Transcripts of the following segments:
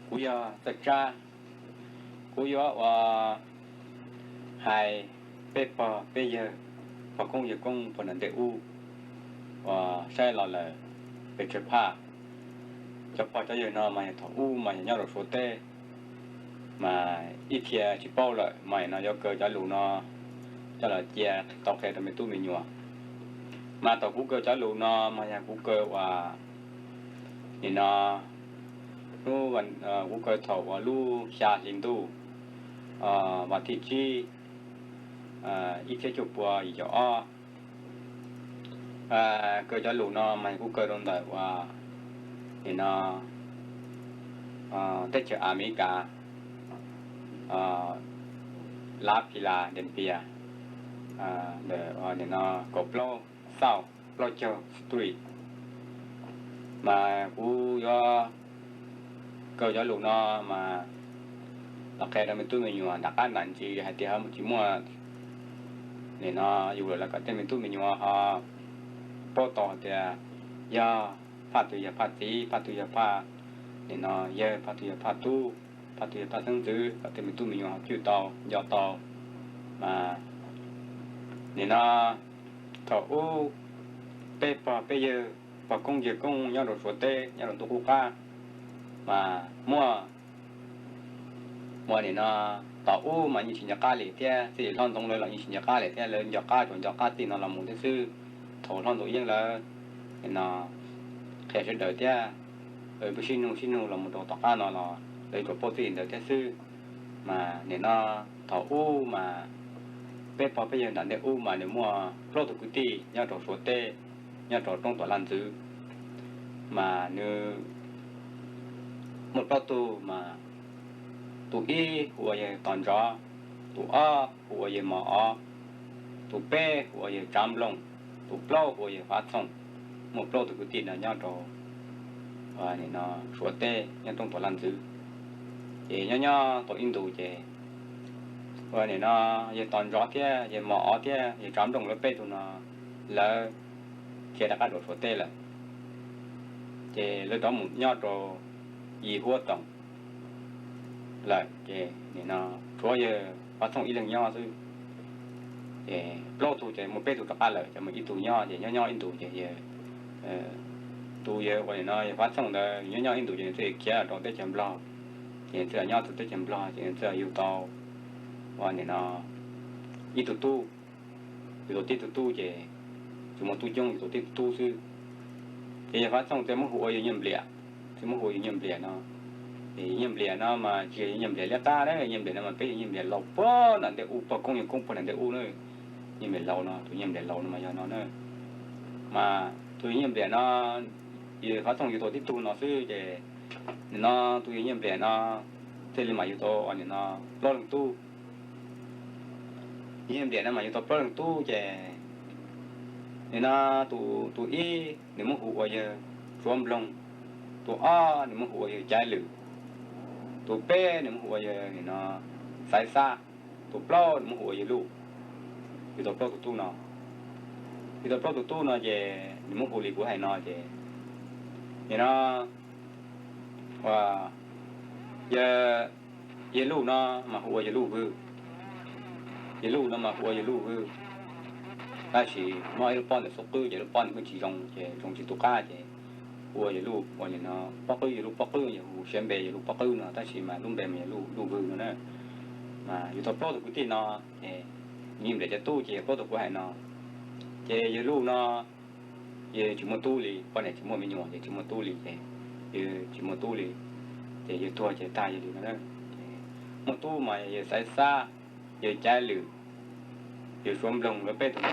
Kuv yog Txawj Tsab, kuv yuav ua hais peb pog peb yawg, pog koob yawg koob puag nram ntej ub uas saib los lawm pes tsawg phaj. Cov pog cov yawg no mas yog thaum ub mas yog nyob rau Suav teb, mas ib txhia tsis paub lawm mas no yuav kaw cov lus no coj los cia tau qhia rau me tub me nyuam. Mas thaum kuv kaw cov lus no mas yog kuv kaw uas nim no hnub, kuv kaw thaum uas lub xya hli ntuj, vas thib tsib, ib txhiab cuaj pua yim caum ob. Kaw cov lus no mas kuv kaw rau ntawm uas nim no teb chaws Amelikas, Lav Phi La Del Pia, ntawm nim no kaum plaub South plaub caug Street. Mas kuv yuav kaw cov lus no mas los qhia rau me tub me nyuam nram qab nram ntsis hais tias ho tsis muaj nim no yus lawm los kom tej me tub me nyuam ho paub tau hais tias yog phaj twg yog phaj txiv, phaj twg yog phaj nim no yawg, phaj twg yog phaj tub, phaj twg yog phaj xeeb ntxwv kom tej me tub me nyuam ho cwj tau nco tau. Mas nim no thaum ub peb pog peb yawg, pog koob yawg koob nyob rau Suav teb nyob rau ntuj qub qab mas muaj, muaj nim no tom ub mas yeej tsis nco qab li thiab, txij li hlob ntxoov lawv los yeej tsis nco qab li thiab, lawv nco qab tsuas nco qab txij no los mus thiab xwb. Thaum hlob ntxoov yeeb lawv nim no qhia sawv daws thiab, lawv pheej sib nug sib nug los mus rau tom qab no los lawv tsuas paub txij li ntawd thiab xwb. Mas nim no thaum ub mas peb pog peb yawg nram ntej ub mas nws muaj plaub tug kwv tij nyob rau Suav teb, nyob rau roob Tuam Laj Ntxwv. Mas nws muaj plaub tug mas tus ib hu ua yawg Tos Ntsov, tus ob hu ua yawg Mos Ov, tus peb hu ua yawg Tsav Nplooj, tus plaub hu ua yawg Fab Txhooj. Muaj plaub tug kwv tij no nyob rau nim no Suav teb nyob roob Tuam Laj Ntxwv. Ces nyob nyob tau ib ntus ces ua nim no yawg Tos Ntsov thiab yawg Mos Ov thiab yawg Tsav Nplooj lawv peb tug no lawv khiav rov qab rau Suav teb lawm. Ces lawv rov mus nyob rau Yim Huab Toom lawm ces nim no tshuav yawg Fab Txhooj ib leeg nyob xwb. Ces plaub tug ces muaj peb tug rov qab lawm ces muaj ib tug nyob ces nyob nyob ib ntus ces yawg, tus yawg ua nim no yawg Fab Txhooj ntawd nyob nyob ib ntus ces nws thiaj khiav los rau teb chaws Nplog. Ces nws thiaj los nyob rau teb chaws Nplog ces nws thiaj yug tau ua nim no ib tug tub. Yug tau tib tug tub ces tsis muaj tub coob, yug tau tib tug tub xwb. Ces yawg Fab Txhooj thiaj muab hu ua yawg Nyiaj Npliam, thiaj muab hu ua yawg Nyiaj Npliam no. Ces yawg Nyiaj Npliam no mas tsis yog yawg Nyiaj Npliam liab qab na, yawg Nyiaj Npliam no mas peb yawg Nyiaj Npliam laus puag nram ntej ub, pog koob yawg koob puag nram ntej ub na. Nyiaj Npliam laus no, tus Nyiaj Npliam laus no mas yog no na. Mas tus yawg Nyiaj Npliam no, yawg Fab Txhooj yug tau tib tug no xwb ces nim no tus yawg Nyiaj Npliam no thiaj li mam yug tau nim no plaub leeg tub. Yawg Nyiaj Npliam no mas yug tau plaub leeg tub ces nim no tus, tus ib nws muab hu ua yawg Tsuav Nploog, tus ob nws muab hu ua yawg Caiv Lwm, tus peb nws muab hu ua yawg nim no Xaiv Xab, tus plaub nws muab hu ua yawg Luj. Yug tau plaub tug tub no, yug tau plaub tug tub no ces nws muab hu li kuv hais no ces nim no ua yawg, yawg Luj no mas hu ua yawg Luj Vwj. Yawg Luj no mas hu ua yawg Luj Vwj, tab sis muaj ib lub pob ntawm xub qwb ces lub pob ntawd kuj tsis zoo ces zoo tsis tu qab ces hu ua yawg Luj ua li no, pob qwb, yawg Luj pob qwb, yawg hu siab npe yawg Luj pob qwb no tab sis mas lub npe mas yawg Luj, Luj Vwj no na. Mas yug tau plaub tug kwv tij no ces Nyiaj Npliam cov tub ces yog plaub tug kuv hais no. Ces yawg Luj no yawg tsis muaj tub li, poj niam tsis muaj me nyuam ces tsis muaj tub li ces yawg tsis muaj tub li, ces yawg tuag ces tag yawg li no. Muaj tub mas yawg Xaiv Xab, yawg Caiv Lwm, yawg Suav Nploog lawv peb tug no.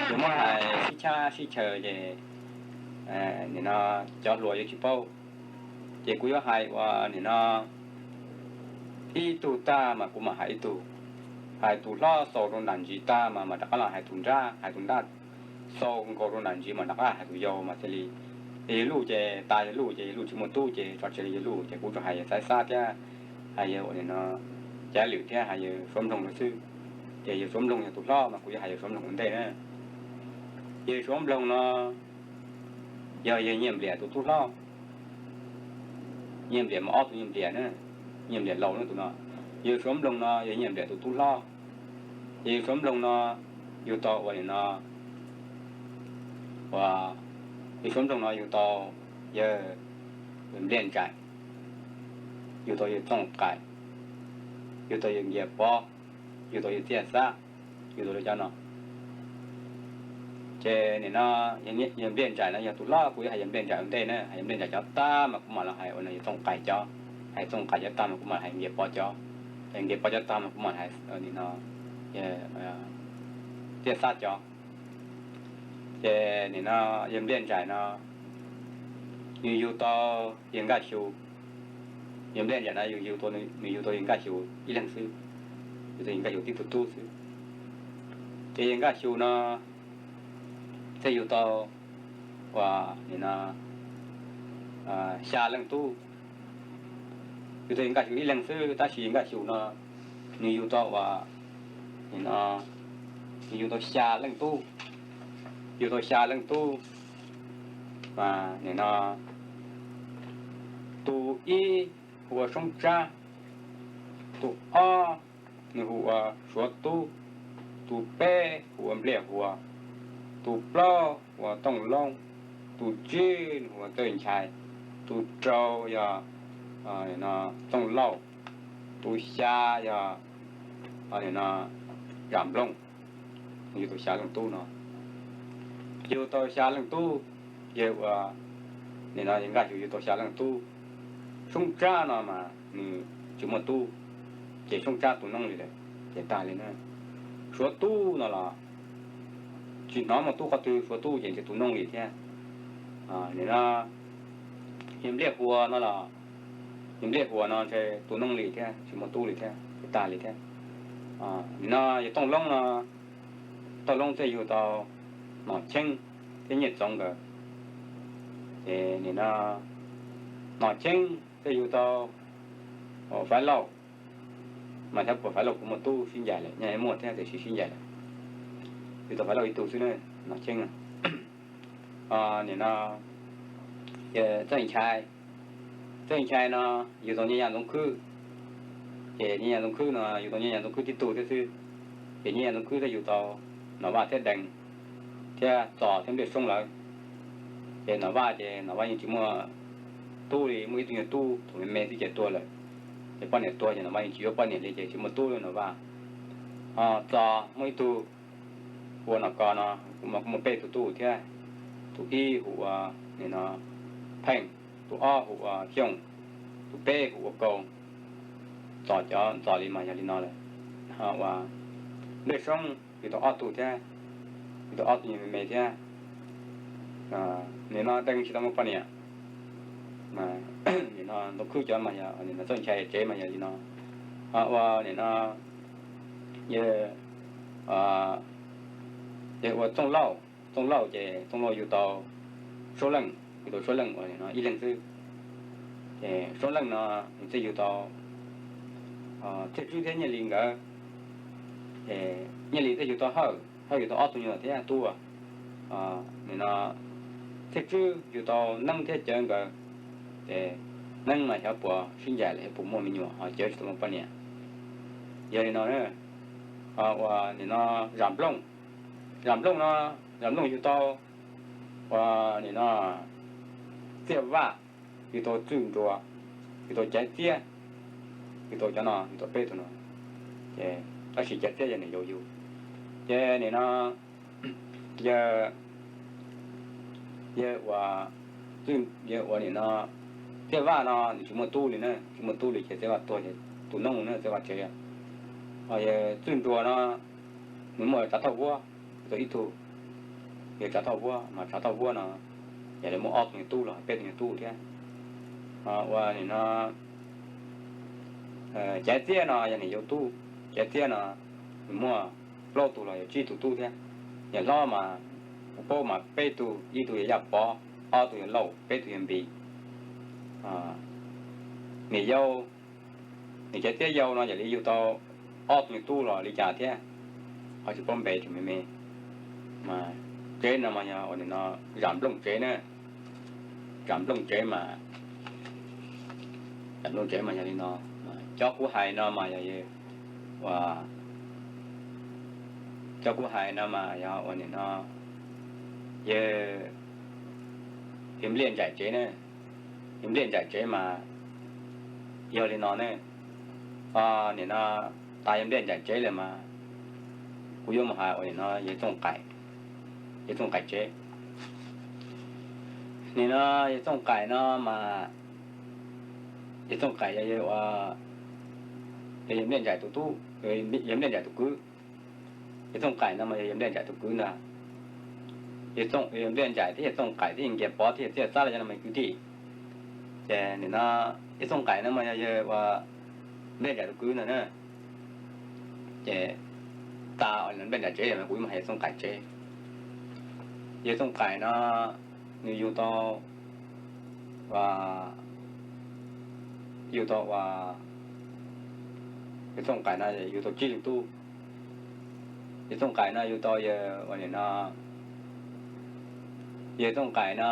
Yawg muab hais sib chab sib chaw ces nim no cov hluas yuav tsis paub, ces kuv yuav hais ua nim no ib tug tag mas kuv mam hais ib tug. Hais tus hlob xaus rau nram ntsis tag mas mam rov qab los hais tus nrab, hais tus nrab xaus nkaus rau nram ntsis mas rov qab hais tus yau mas thiaj li. Yawg Luj ces tas yawg Luj ces yawg Luj tsis muaj tub ces tso tseg li yawg Luj ces kuv tsuas hais yawg Xaiv Xab thiab hais yawg ua nim no Cav Lwm thiab hais yawg Suav Nploog no xwb. Ces yawg Suav Nploog yog tus hlob mas kuv yuav hais yawg Suav Nploog ua ntej na. Yawg Suav Nploog no yog yawg Nyiaj Npliam tus tub hlob. Nyiaj Npliam mas ob tug Nyiaj Npliam na, Nyiaj Npliam laus no tus no. Yawg Suav Nploog no yog Nyiaj Npliam tus tub hlob. Ces yawg Suav Nploog no yug tau ua nim no, ua, yawg Suav Nploog no yug tau yawg Npliaj Ntsais, yug tau yawg Txooj Qaim, yug tau yawg Nkias Pov, yug tau yawg Txiaj Xab, yug tau cov no. Ces nim no yawg Npliaj Ntsais no yog tus hlob, kuv yuav hais yawg Npliaj Ntsais ua ntej na, hais yawg Npliaj Ntsais cov tag mas kuv mam los hais ua no yawg Txooj Qaim cov, hais Txooj Qaim cov tag mas kuv mam hais Nkias Pov cov, hais Nkias Pov cov tag mas kuv mam hais nim no Txiaj Xab cov. Ces nim no yawg Npliaj Ntsais no nws yug tau yawg Nkaj Xyu. Yawg Npliaj Ntsais no yug, nws yug tau yawg Nkaj Xyu ib leeg xwb, yug tau yawg Nkaj Xyu tib tug tub xwb. Ces yawg Nkaj Xyu no thiaj yug tau ua nim no xya leej tub. Yug tau yawg Nkaj Xyu ib leeg xwb tab sis yawg Nkaj Xyu no nws yug tau ua, nim no nws yug tau xya leej tub. Yug tau xya leej tub mas nim no tus ib hu ua Soob Tsab, tus ob nws hu ua Suav Tub, tus peb hu ua Npliaj Huas, tus plaub hu ua Tooj Loob, tus tsib nws hu ua Txawj Nchai, tus rau yog Txooj Lauj, tus xya yog Zam Nplooj. Yug tau xya leej tub no, yug tau xya leej tub, yawg ua, nim no yawg Nkaj Xyu yug tau xya leej tub. Soob Tsab no mas nws tsis muaj tub, ces Soob Tsab tu noob li lawm, ces tag li na. Suav Tub no los tsis hnov muaj tub qhov twg, Suav Tub ces ntshe tu noob li thiab. Nim no yawg Npliaj Huas no los, yawg Npliaj Huas no ntshe tu noob li thiab, tsis muaj tub li thiab, ces tag li thiab. Nim no yawg Tooj Loob no, Tooj Loob thiaj yug tau Nom Cheeb thiab Nyiaj Txoov nkawd. Ces nim no Nom Cheeb thiaj yug tau Faiv Lauj, mas xyov puas Faiv Lauj puas muaj tub sib ncaim lawm, nyaj muaj thiab tiam sis sib ncaim lawm. Yug tau Faiv Lauj ib tug xwb na, Nom Cheeb. Nim no Txawj Nchai, Txawj Nchai no yug tau Nyiaj Yaj Ntxoov Khwb. Ces Nyiaj Yaj Ntxoov Khwb no yug tau Nyiaj Yaj Ntxoov Khwb tib tug thiab xwb. Ces Nyiaj Yaj Ntxoov Khwb thiaj yug tau Nom Vaj thiab Dees thiab Txos thiab Npliaj Soob lawm. Ces Nom Vaj ces Nom Vaj yeej tsis muaj tub li, muaj ib tug nyuag tub thaum me me xwb ces tuag lawm. Ces poj niam tuag ces Nom Vaj yeej tsis yuav poj niam li ces tsis muaj tub li Nom Vaj. Ho Txos muaj ib tug hu ua Nom Kos no, kuj muaj peb tug tub thiab. Tus ib hu ua nim no Pheej, tus ob hu ua Xyooj, tus peb hu ua Kaus. Txos cov Txos li mas yog li no lawm. Ho ua Npliaj Soob yug tau ob tug thiab, yug tau ob tug nyuag me me thiab. Nim no Dees tsis tau muaj poj niam. Nim no Ntxoov Khwb cov mas yog, nim no Txawj Nchai tsev mas yog li no. Ho ua nim no yawg, yawg ua Txooj Lauj, Txooj Lauj ces Txooj Lauj yug tau Suab Leej, yug tau Suab Leej ua nim no ib leeg xwb. Ces Suab Leej no nws thiaj yug tau Txhiaj Tswb thiab Nyiaj Lis nkawd. Nyiaj Lis thiaj yug tau Hawj, Hawj yug tau ob tug nyuag thiab tub. Nim no Txhiaj Tswb yug tau Neeb thiab Cawv nkawd. Ces Neeb mas xyov puas sib ncaim lawm, xyov puas muaj me nyuam ho Cawv tsis tau muaj poj niam. Yog li no, ua nim no Zam Nplooj, Zam Nplooj no, Zam Nplooj yug tau ua nim no Txiaj Vaj, yug tau Txwj Nruas, yug tau Caiv Txiab, yug tau cov no, yug tau peb tug no. Ces tab sis Caiv Txiab yog niam yau yug. Ces nim no yawg, yawg ua, yawg ua nim no Txiaj Vaj no nws tsis muaj tub li na, tsis muaj tub li ces Txiaj Vaj tuag ces tu noob na, Txiaj Vaj tsev. Ho yawg Txwj Nruas no nws muaj Tsav Thoj Vuab, yug tau ib tug, yog Tsav Thoj Vuab, mas Tsav Thoj Vuab no yog li muaj ob tug nyuag tub los peb tug nyuag tub thiab. Ua nim no Caiv Txiab no yog niam yau tub, Caiv Txiab no nws muaj plaub tug los yog tsib tug tub thiab. Niam hlob mas paub mas peb tug, ib tug yog Yaj Pov, ob tug yog Lauj, peb tug yog Npis. Niam yau Nws cov txiab yau no yog li yug tau ob tug nyuag tub los li cas thiab, qhov tsis paub npe tseem me me. Mas tsev no mas yog ua nim no Zam Nplooj tsev na. Zam Nplooj tsev mas, Zam Nplooj tsev mas yog li no. Cov kuv hais no mas yog, cov kuv hais no mas yog ua nim no yawg, yawg Npliaj Ntsais tsev ne. Yawg Npliaj Ntsais tsev mas yog li no ne. Nim no tas yawg Npliaj Ntsais tsev lawm mas kuv yuav mus hais ua nim no yawg Txooj Qais, yawg Txooj Qais tsev. Nim no yawg Txooj Qais no mas, yawg Txooj Qais yog, yog yawg Npliaj Ntsais tus tub, yawg Npliaj Ntsais tus kwv. Yawg Txooj Qais no mas yog yawg Npliaj Ntsais tus kwv ntag. Yawg Npliaj Ntsais thiab yawg Txooj Qais thiab yawg Nkiag Pov thiab yawg Txiaj Xab los yog no mas kwv tij. Ces nim no yawg Txooj Qais no mas yog yawg ua Npliaj Ntsais tus kwv ntag na. Ces tas Npliaj Ntsais tsev mas kuv yuav mus hais yawg Txooj Qais tsev. Yawg Txooj Qais no nws yug tau ua, yug tau ua, yawg Txooj Qais no yug tau tsib leeg tub. Yawg Txooj Qais no yug tau yawg ua nim no, yawg Txooj Qais no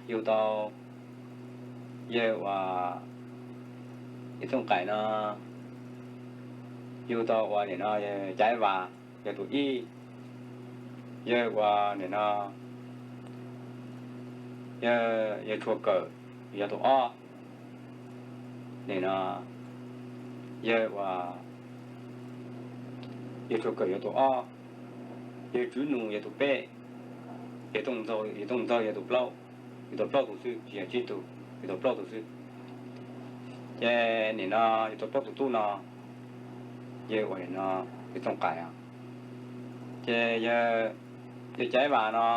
yug tau yawg ua, yawg Txooj Qais no yug tau ua nim no yawg Caiv Vas yog tus ib, yawg ua nim no, yawg Tshua Kawm yog tus ob. Nim no yawg ua, yawg Tshua Kawm yog tus ob, yawg Tswv Nus yog tus peb, yawg Tooj Ntxaug, yawg Tooj Ntxaug yog tus plaub, yug tau plaub tug xwb tsis yog tsib tug, yug tau plaub tug xwb. Ces nim no yug tau plaub tug tub no, yawg ua nim no yawg Txooj Qais. Ces yawg Caiv Vas no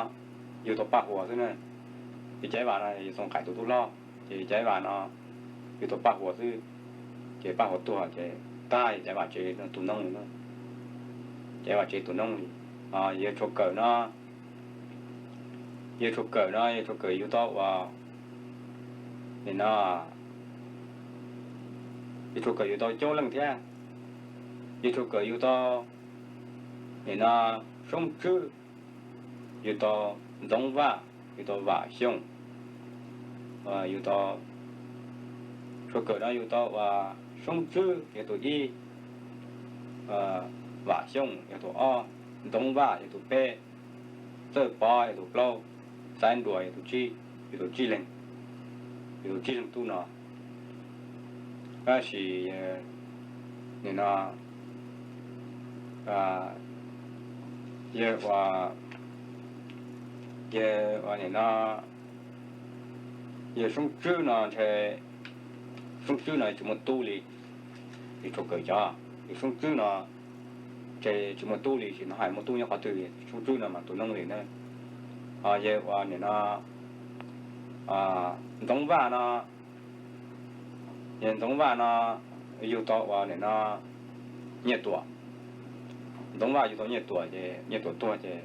yug tau Paj Huas xwb na. Yawg Caiv Vas no yog yawg Txooj Qais tus tub hlob, ces yawg Caiv Vas no yug tau Paj Huas xwb. Ces Paj Huas tuag ces tag yawg Caiv Vas tsev tus noob li na. Caiv Vas tsev tus noob li. Yawg Tshua Kawm no, yawg Tshua Kawm no yawg Tshua Kawm yug tau ua, nim no, yawg Tshua Kawm yug tau Coob Leej thiab. Yawg Tshua Kawm yug tau, nim no, Soob Tswb, yug tau Ntxoov Vaj, yug tau Vam Xyooj, yug tau, Tshua Kawm no yug tau ua, Soob Tswb yog tus ib, Vam Xyooj yog tus ob, Ntxoov Vaj yog tus peb, Txawj Pov yog tus plaub, Xaiv Nruas yog tus tsib, yug tau tsib leeg, yug tau tsib leeg tub no. Tab sis nim no yawg ua, yawg ua nim no, yawg Soob Tswb no ntshe, Soob Tswb no tsis muaj tub li. Yawg Tshua Kawm cov, yawg Soob Tswb no ntshe tsis muaj tub li, tsis hnov hais muaj tub nyob qhov twg, Soob Tswb no mas tus noob li na. Ho yawg ua nim no, Ntxoov Vaj no, yawg Ntxoov Vaj no yug tau ua nim no Nyiaj Tuam. Ntxoov Vaj yug tau Nyiaj Tuam ces Nyiaj Tuam tuag ces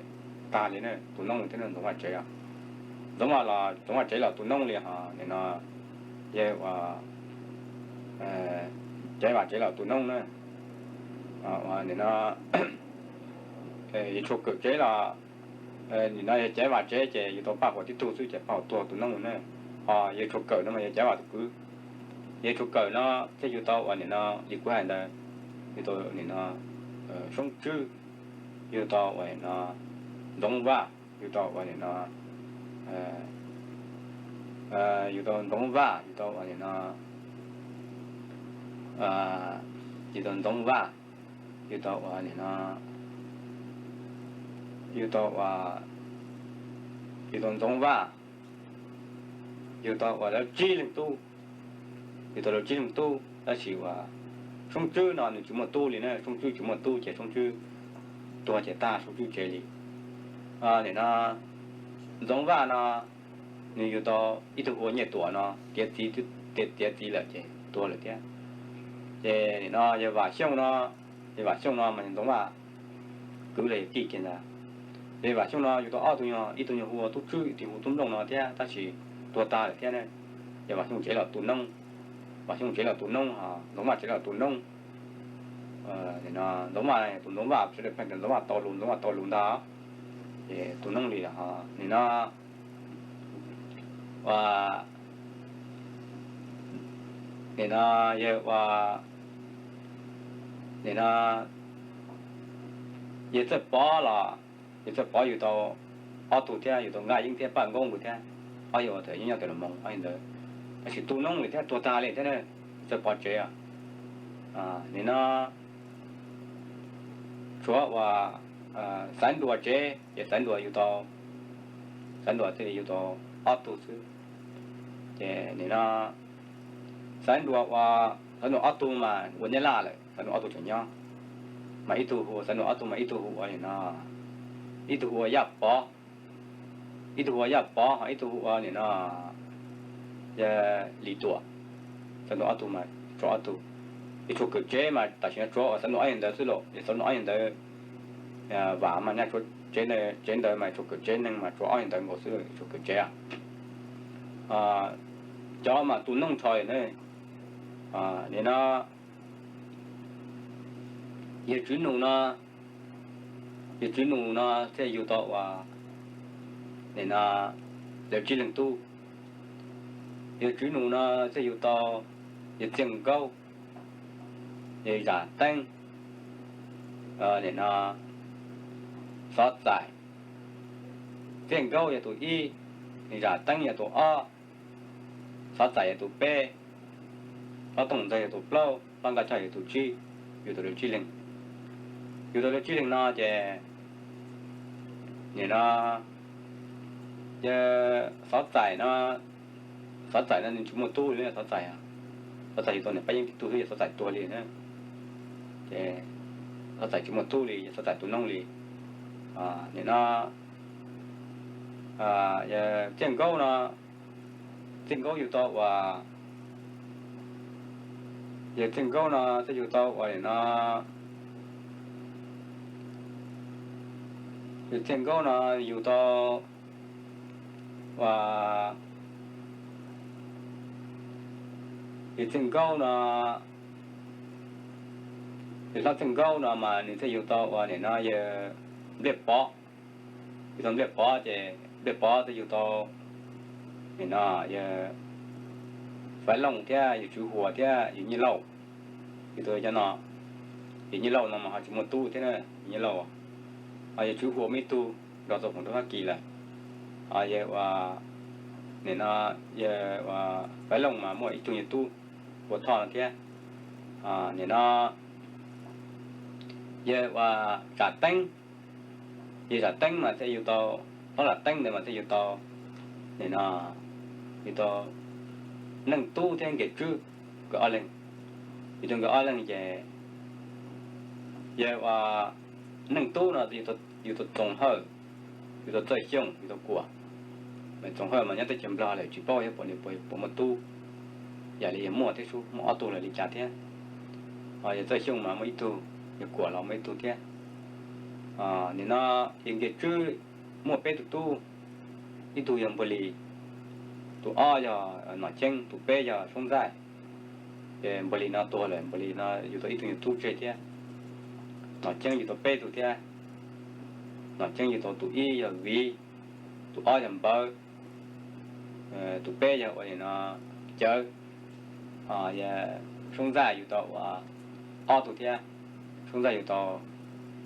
tag li na, tus noob li thiab Ntxoov Vaj tsev. Ntxoov Vaj los, Ntxoov Vaj tsev los tus noob li ho nim no yawg ua, Caiv Vas tsev los tus noob na. Nim no yawg Tshua Kawm tsev los, nim no yawg Caiv Vas tsev ces yug tau Paj Huas tib tug xwb ces Paj Huas tuag tus noob na. Ho yawg Tshua Kawm no mas yawg Caiv Vas tus kwv. Yawg Tshua Kawm no thiaj yug tau ua nim no li kuv hais ntawd, yug tau nim no Soob Tswb, yug tau ua nim no Ntxoov Vaj, yug tau ua nim no, yug tau Ntxoov Vaj, yug tau ua nim no, yug tau Ntxoov Vaj, yug tau ua nim no, yug tau ua, yug tau Ntxoov Vaj, yug tau ua lawv tsib leeg tub, yug tau lawv tsib leeg tub tab sis ua Soob Tswb no nws tsis muaj tub li na, Soob Tswb tsis muaj tub ces Soob Tswb tuag ces tag Soob Tswb tsev li. Nim no Ntxoov Vaj no nws yug tau ib tug hu ua Nyiaj Tuam no tiav txiv, tiav txiv lawm ces tuag lawm thiab. Ces nim no yawg Vam Xyooj no, yawg Vam Xyooj no mas yog Ntxoov Vaj kwv los yog tij kiag ntag. Yawg Vam Xyooj no yug tau ob tug, ib tug yog hu ua Tub Tswb, ib tug hu ua Tub Nplooj no thiab tab sis tuag tag lawm thiab ne. Yawg Vam Xyooj tsev los tus noob, Vam Xyooj tsev los tus noob, Ntxoov Vaj tsev los tus noob. Ntxoov Vaj, tus Ntxoov Vaj sawv daws pheej tias Ntxoov Vaj tau lus, Ntxoov Vaj tau lus ntag. Ces tus noob li nim no ua, nim no yawg ua, nim no yawg Txawj Pov los, yawg Txawj Pov yug tau ob tug thiab, yug tau Nkaj Yeeb thiab Paj Nkoob Npus thiab, ob yawg uas thaum nyob nyob Tuam Los Moos ob yawg ntawd. Tab sis tu noob li thiab tuag tag li thiab, Txawj Pov tsev. Nim no tshuav uas Xaiv Nruas tsev, ces Xaiv Nruas yug tau, Xaiv Nruas thiaj li yug tau ob tug xwb. Ces nim no Xaiv Nruas ua, Xaiv Nruas ob tug mas ua Nyab Laj lawm, Xaiv Nruas ob tug tseem nyob. Mas ib tug hu ua Xaiv Nruas ob tug mas ib tug hu ua nim no, ib tug hu ua Yaj Pov, ib tug hu ua Yaj Pov ho ib tug hu ua nim no Lis Tuam. Xaiv Nruas ob tug mas tshuav ob tug. Ces tshuav kawm tsev mas tam sim no tshuav uas Xaiv Nruas ob yawg ntawd xwb los, Xaiv Nruas ob yawg ntawd vam mas nyaj tshuav tsev, tsev ntawd mas tshuav kawm tsev neeg mas tshuav ob yawg ntawd nkaus xwb, tshuav kawm tsev. Cov mas tu noob nrho na, nim no yawg Tswv Nus no, yawg Tswv Nus no thiaj yug tau uas nim no lawv tsib leeg tub. Yawg Tswv Nus no thiaj yug tau yawg Txiaj Nkaub, yawg Zam Teeb, nim no Xov Txais. Txiaj Nkaub yog tus ib, Zam Teeb yog tus ob, Xov Txais yog tus peb, Hlob Tooj Ntxawg yog tus plaub, Hlob Nkaj Choj yog tus tsib, yug tau lawv tsib leeg. Yug tau lawv tsib leeg no ces nim no yawg Xov Txais no, Xov Txais no nws tsis muaj tub li, Xov Txais, Xov Txais yug tau niam Paj Yeeb tib tug xwb, yawg Xov Txais tuag li na. Ces Xov Txais tsis muaj tub li, yawg Xov Txais tu noob li. Nim no Txiaj Nkaub no, Txiaj Nkaub yug tau uas, yawg Txiaj Nkaub no thiaj yug tau uas nim no, yawg Txiaj Nkaub no yug tau uas, yawg Txiaj Nkaub no, yawg Hlob Txiaj Nkaub no mas nws thiaj yug tau uas nim no yawg Npliaj Pov. Yug tau Npliaj Pov ces Npliaj Pov thiaj yug tau nim no yawg Faiv Looj thiab yawg Tswv Huas thiab yawg Nyiaj Lauj. Yug tau cov no, yawg Nyiaj Lauj no mas ho tsis muaj tub thiab na, yawg Nyiaj Lauj. Ho yawg Tswv Huas muaj ib tug nrog tau foom rau Fab Kis lawm. Ho yawg ua, nim no yawg ua Faiv Looj mas muaj ib tug yawg tub ua Thoj no thiab. Nim no yawg ua Zam Teeb, yawg Zam Teeb mas thiaj yug tau, Hlob Zam Teeb ntawd mas thiaj yug tau, nim no yug tau Neej Tub thiab Nkias Tswb nkawd ob leeg. Yug tau nkawd ob leeg ces yawg ua Neej Tub no yug tau Txoos Hawj, yug tau Txawj Xyooj, yug tau Kuam. Txoos Hawj mas nyob teb chaws Nplog lawm tsis paub yog puas, puas muaj tub, yam li yog muaj thiab sub, muaj ob tug los li cas thiab. Yog Txawj Xyooj mas muaj ib tug, yog Kuam los muaj ib tug thiab. Nim no yawg Nkias Tswb muaj peb tug tub, ib tug yog Npuag Lis, tus ob yog Nom Ceeb, tus peb yog Soob Ntxaij. Ces Npuag Lis no tuag lawm, Npuag Lis no yug tau ib tug yawg tub tseg thiab. Nom Ceeb yug tau peb tug thiab. Nom Ceeb yug tau tus ib yog Viv, tus ob yog Npawv, tus peb yog ua nim no Cawv. Soob Ntxaij yug tau ua ob tug thiab. Soob Ntxaij yug tau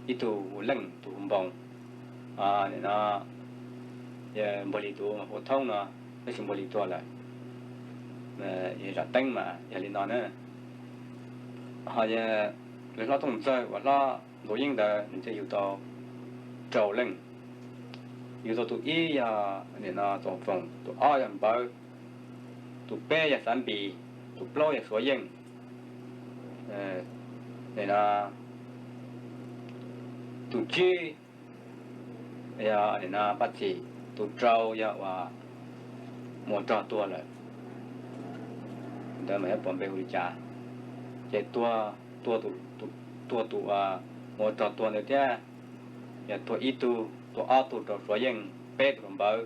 ib tug hu Leej, tus hu Npoo. Nim no yawg Npuag Lis tus hu Thoob no, tab sis Npuag Lis tuag lawm. Yawg Zam Teeb mas yog li no na. Ho yawg Hlob Tooj Ntxawg uas Hlob Ntxoov Yeeb ntawd nws thiaj yug tau rau leej. Yug tau tus ib yog nim no Txoos Foom, tus ob yog Npawv, tus peb yog Xav Npis, tus plaub yog Suav Yeej. Nim no tus tsib yog nim no Paj Txhim, tus rau yog uas Muas Rog tuag lawm. Ntawd mas yog puas npe hu li cas. Ces tuag, tuag tus, tuag tus uas Muas Rog tuag ntawd thiab, yog tuag ib tug, tuag ob tug rau Suav Yeej, peb tug rau Npawv,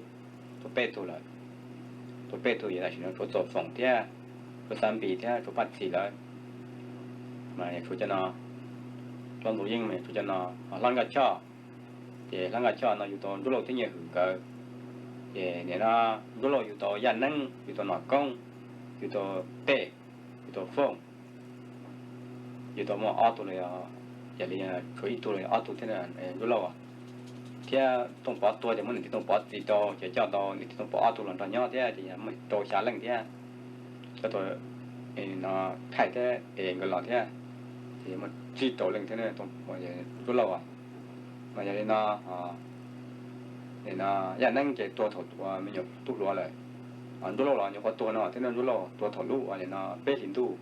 tuag peb tug lawm. Tuag peb tug ces tam sim no tshuav Txoos Foom thiab Tshuav Xab Npis thiab tshuav Paj Txhim lawm, mas tshuav cov no, Hlob Ntxoov Yeej mas tshuav cov no, hlob Nkaj Choj. Ces hlob Nkaj Choj no yug tau Ntsuab Lauj thiab Nyiaj Hwm nkawd. Ces nim no Ntsuab Lauj yug tau Yaj Neeb, yug tau Nom Koob, yug tau Tej, yug tau Fooj, yug tau muaj ob tug los, yog li tshuav ib tug los ob tug thiab Ntsuab Lauj. Thiab Tooj Pov tuag ces muab niam tij Tooj Pov txis rau, ces coj tau niam tij Tooj Pov ob tug los nrog nyob thiab, ces muaj rau xya leej thiab. Coj tau no thaij thiab es nkawd los thiab, ces muaj tsib rau leej thiab Ntsuab Lauj. Mas yog li no, nim no Yaj Neeb ces tuag thaum uas me nyuam tub hluas lawm. Ntsuab Lauj los nyuam qhuav tuag no thiab, Ntsuab Lauj tuag thaum lub uas nim no peb hlis ntuj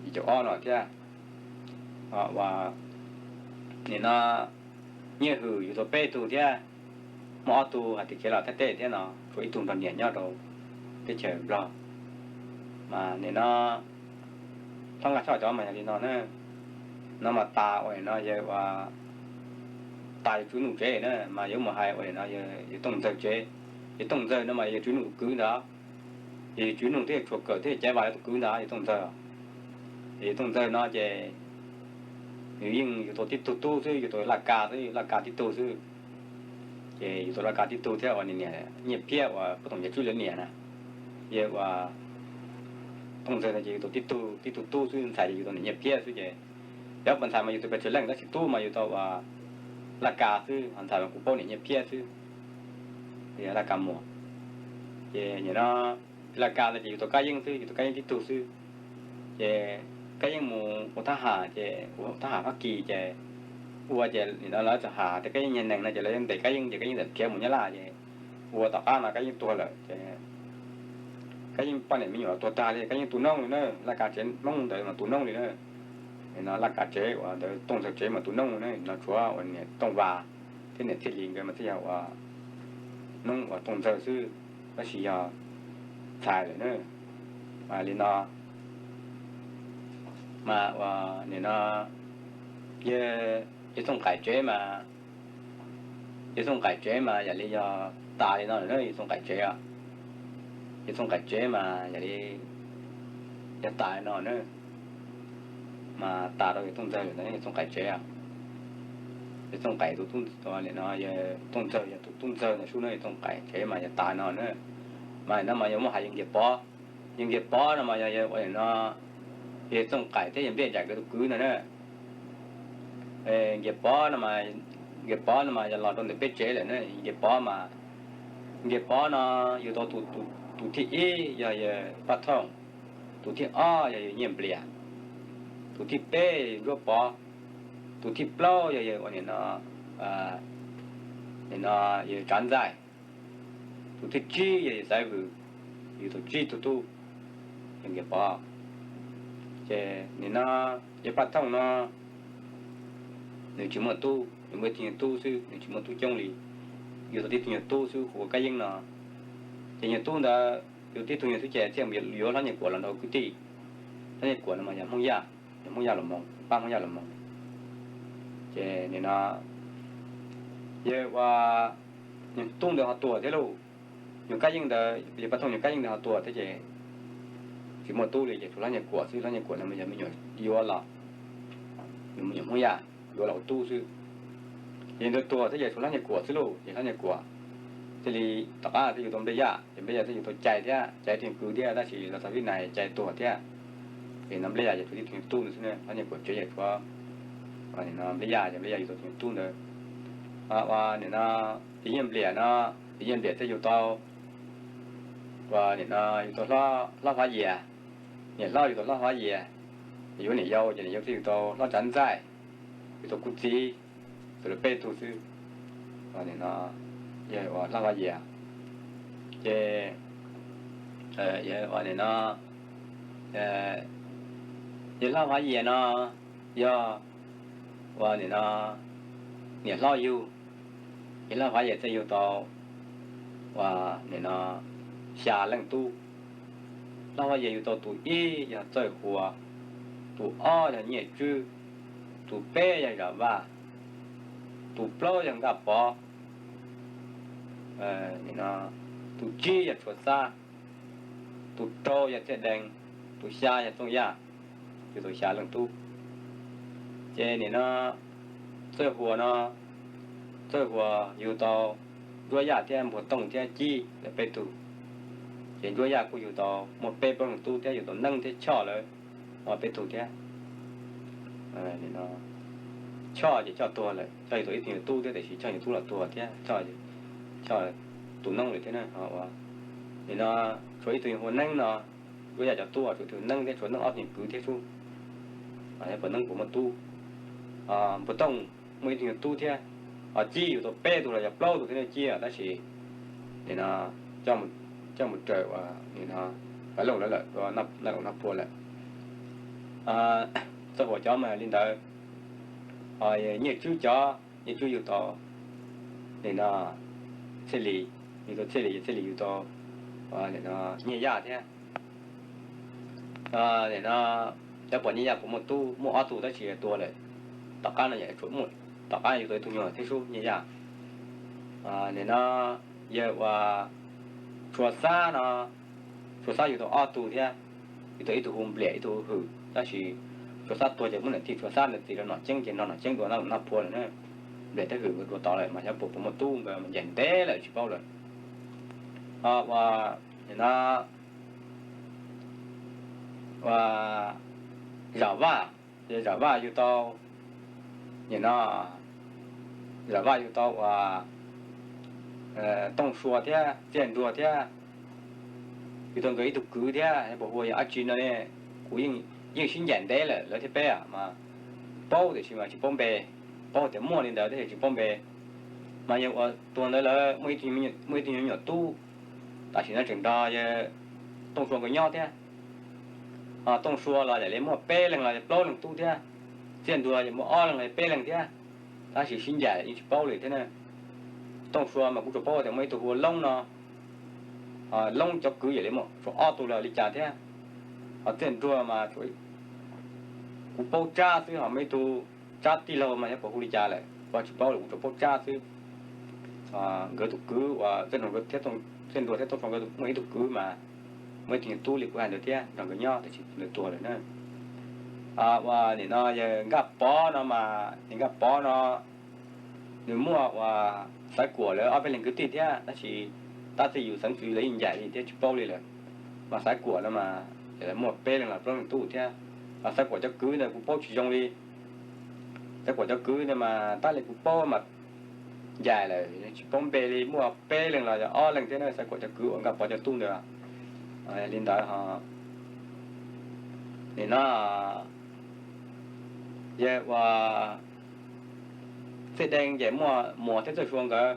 yim caum ob no thiab. Nim no Nyiaj Hwm yug tau peb tug thiab, muaj ob tug hais tias khiav los Thaib teb thiab no, tshuav ib tug nrog niam nyob rau teb chaws Nplog. Mas nim no hlob Nkaj Choj cov mas yog li no na. No mas tas uas nim no yawg uas tas yawg Tswv Nuj tsev na, mas yuav mus hais uas nim no yawg Tooj Ntxawg tsev. Yawg Tooj Ntxawg no mas yawg Tswv Nuj tus kwv ntag. Yawg Tswv Nuj thiaj tshuav kawm thiaj caiv vas yawg tus kwv ntag, yawg Tooj Ntxawg. Yawg Tooj Ntxawg no ces nws yeej yug tau tib tug tub xwb, yug tau Laj Kas xwb, Laj Kas tib tug xwb. Ces yug tau Laj Kas tib tug thiab uas niam Nyiaj Phiab uas pab toom Nyiaj Tswb lawv niam na. Yawg uas Tooj Ntxawg no ces yug tau tib tug, tib tug tub xwb, ntxhais ces yug tau niam Nyiaj Phiab xwb ces, cov pas ntxhais mas yug tau pes tsawg leej tab sis tub mas yug tau uas Laj Kas xwb, ho ntxhais mas kuv paub niam Nyiaj Phiab xwb. Laj Kas Muas. Ces nim no Laj Kas no ces yug tau Kab Yeeb xwb, yug tau Kab Yeeb tib tug xwb. Ces Kab Yeeb mus ua thab ham ces ua thab ham Fab Kis ces ua ces nim no lawv txawm ham tias Kab Yeeb nyiag nees no ces lawv ntes Kab Yeeb ces Kab Yeeb txawm khiav mus Nyab Laj ces ua tom qab no Kab Yeeb tuag lawm ces Kab Yeeb poj niam me nyuam tuag tag li, Kab Yeeb tu noob li na, Laj Kas tsev Hmoob ntawd mas tu noob li na. Nim no Laj Kas tsev uas ntawd Tooj Ntxawg tsev mas tu noob li na, no tshuav uas niam Tooj Vas thiab niam Txhiaj Lis nkawd mas thiaj yog uas noob uas Tooj Ntxawg xwb, tab sis yog ntxhais lawm na. Mas li no, mas uas nim no yawg Txooj Qaim tsev mas, yawg Txooj Qaim tsev mas yam li yog tas li no lawm na, yawg Txooj Qaim tsev os. Yawg Txooj Qaim tsev mas yam li yog tas li no na, mas tas rau yawg Tooj Ntxawg lawm ntag, yawg Txooj Qaim tsev os. Yawg Txooj Qaim tus tub, nim no yawg Tooj Ntxawg yog tus tub ntxawg ntawd sub na, yawg Txooj Qaim tsev mas yog tas li no na. Mas nim no mas yuav muab hais yawg Nkiag Pov. Yawg Nkiag Pov no mas yog nim no yawg Txooj Qaim thiab yawg Npliaj Nraim nkawd tus kwv ntag na. Nkiag Pov no, Nkiag Pov no mas yog los rau ntawm peb tsev lawm na. Nkiag Pov mas, Nkiag Pov no yug tau tus thib ib yog yawg Paj Thooj, tus thib ob yog yawg Nyiaj Nplias, tus thib peb yog yawg Ntsuab Pov, tus thib plaub yog yawg ua nim no, nim no yawg Tsav Ntxaij, tus thib tsib yog yawg Xaiv Vwm. Yug tau tsib tug tub, yawg Nkiag Pov. Ces nim no yawg Paj Thooj no nws tsis muaj tub, nws muaj ib tug nyuag tub xwb, nws tsis muaj tub coob li. Yug tau tib tug nyuag tub xwb hu ua Kab Yeeb no. Ces nyuag tub ntawd yug tib tug nyuag xwb ces thiaj mus yuav Hlob Nyiaj Kuam los nrog kwv tij. Hlob Nyiaj Kuam no mas yog Hmoob Yaj, yog Hmoob Yaj los mus, pab Hmoob Yaj los mus. Ces nim no yawg ua, nyuag tub ntawd ho tuag thiab lauj. Nyuag Kab Yeeb ntawd, yawg Paj Thooj nyuag Kab Yeeb ntawd ho tuag thiab ces tsis muaj tub li ces tshuav Hlob Nyiaj Kuam xwb. Hlob Nyiaj Kuam no mas yog me nyuam yuav los, nws me nyuam Hmoob Yaj yuav los ua tub xwb. Ces ntawd tuag thiab ces tshuav Hlob Nyiaj Kuam xwb lauj. Ces Hlob Nyiaj Kuam thiaj li tom qab thiaj yug tau Npliaj Yaj, ces Npliaj Yaj thiaj yug tau Cai thiab, Cai thiaj kwv thiab, tab sis los txog vib nais Cai tuag thiab. Ces no Npliaj Yaj ces tshuav tib tug nyuag tub ntawd xwb, Hlob Nyiaj Kuam tsev ces tshuav Npliaj Yaj, ces Npliaj Yaj yug tau tug nyuag tub ntawd. Ua nim no yawg Nyiaj Npliam no, yawg Nyiaj Npliam thiaj yug tau, ua nim no yug tau Hlob Fav Yias, niam hlob yug tau Hlob Fav Yias, yuav niam yau ces niam yau thiaj yug tau Hlob Tsav Ntxaij, yug tau kuv txiv, txawm lawv peb tug xwb. Nim no yog ua Hlob Fav Yias, ces yog ua nim no, yawg Hlob Fav Yias no yog ua nim no niam hlob yug, yawg Hlob Fav Yias thiaj yug tau ua nim no xya leej tub. Hlob Fav Yias yug tau tus ib yog Txawj Huas, tus ob yog Nyiaj Tswb, tus peb yog Zam Vaj, tus plaub yog Nkaj Pov, tus tsib yog Tshuav Xab, tus rau yog Txhiaj Dee, tus xya yog Txooj Yaj, yug tau xya leej tub. Ces nim no Txawj Huas no, Txawj Huas yug tau Ntsuab Yaj thiab Npuag Tooj thiab Cib lawv peb tug. Ces Ntsuab Yaj kuj yug tau muaj peb plaub leeg tub thiab yug tau Neeb thiab Choj lawv peb tug thiab. Choj ces Choj tuag lawm, Choj yug tau ib tug nyuag tub thiab tiam sis Choj nyuag tub los tuag thiab, Choj tus noob lawm thiab. Nim no tshuav ib tug hu ua Neeb no, Ntsuab Yaj cov tub tshuav ib tug Neeb thiab tshuav Neeb ob tug kwv thiab sub. Puas Neeb puas muaj tub? Npuag Tooj muaj ib tug nyuag tub thiab. Cib yug tau peb tug los yog plaub tug thiab ne Cib, tab sis nim no coj mus raws uas nim no Kav Looj lawv lawm, Naj Loos Naj Phua lawm. Txawj Huas cov mas li ntawd. Nyiaj Tswb cov, Nyiaj Tswb yug tau nim no Txhiaj Lis, yug tau Txhiaj Lis, Txhiaj Lis yug tau nim no Nyiaj Yaj thiab. Nim no cov puas Nyiaj Yaj puas muaj tub? Muaj ob tug tab sis tuag lawm. Tom qab no yog tshuav, tom qab yug tau ib tug nyuag thiab sub Nyiaj Yaj. Nim no yog uas Tshua Xab no, Tshua Xab yug tau ob tug thiab, yug tau ib tug hu Npliam ib tug hu Hwm, tab sis Tshua Xab tuag ces muab niam tij Tshua Xab ntawd txiv rau Nom Ceeb ces no Nom Ceeb dua Naj Loos Naj Phua lawm na. Npliam thiab Hwm nkawd dua tod lawm mas xyov puas puas muaj tub, nkawd mas ncaim ntev lawm tsis paub lawm. Nim no Zam Vaj, Zam Vaj yug tau, nim no Zam Vaj yug tau uas Tooj Sua thiab Txiaj Nruag thiab, yug tau nkawd ib tug kwv thiab, puas hu ua yog dab tsi no ne? Kuv yeej sib ncaim ntev lawm lawv thiab peb mas paub tiam sis mas tsis paub npe, paub tias muaj li ntawd tab sis tsis paub npe. Mas yog uas tuag ntawd lawv muaj ib tug me nyuam tub, tam sim no tseem nrog yawg Tooj Sua nkawd nyob thiab. Tooj Sua los yam li muaj peb leeg los yog plaub leeg tub thiab, Txiaj Nruag yog muaj ob leeg los yog peb leeg thiab, tab sis sib ncaim yeej tsis paub li thiab na. Tooj Sua mas kuv tsuas paub tias muaj ib tug hu ua Loob no, Loob cov kwv yam li muaj tshuav ob tug los li cas thiab. Ho Txiaj Nruag mas kuv paub Tsab xwb, ho muaj ib tug Tsab tij laug mas yog puas hu li cas lawm kuv tsis paub li, kuv tsuas paub Tsab xwb. Nkawd tus kwv uas Txiaj Nruag thiab Tooj Sua nkawd muaj ib tug kwv mas muaj ib tug nyuag tub li kuv hais ntawd thiab nrog nkawd nyob tab sis tus ntawd tuag lawm na. Uas nim no yawg Nkaj Pov no mas yawg Nkaj Pov no nws muaj uas Xaiv Kuam lawv ob peb leeg kwv tij thiab tab sis tab txij yus xeev txwv lawv yeej ncaim li thiab tsis paub li lawm. Mas Xaiv Kuam no mas lawv muaj peb leeg los plaub leeg tub thiab. Xaiv Kuam cov kwv ntawd kuv paub tsis zoo li. Xaiv Kuam cov kwv ntawd mas tab li kuv paub mas ncaim lawm tsis paub npe li, muaj peb leeg los yog ob leeg thiab na Xaiv Kuam cov kwv uas Nkaj Pov cov tub ntawd. Li ntawd ho nim no yawg uas Txhiaj Dee ces muaj Muas thiab Txawj Sua nkawd.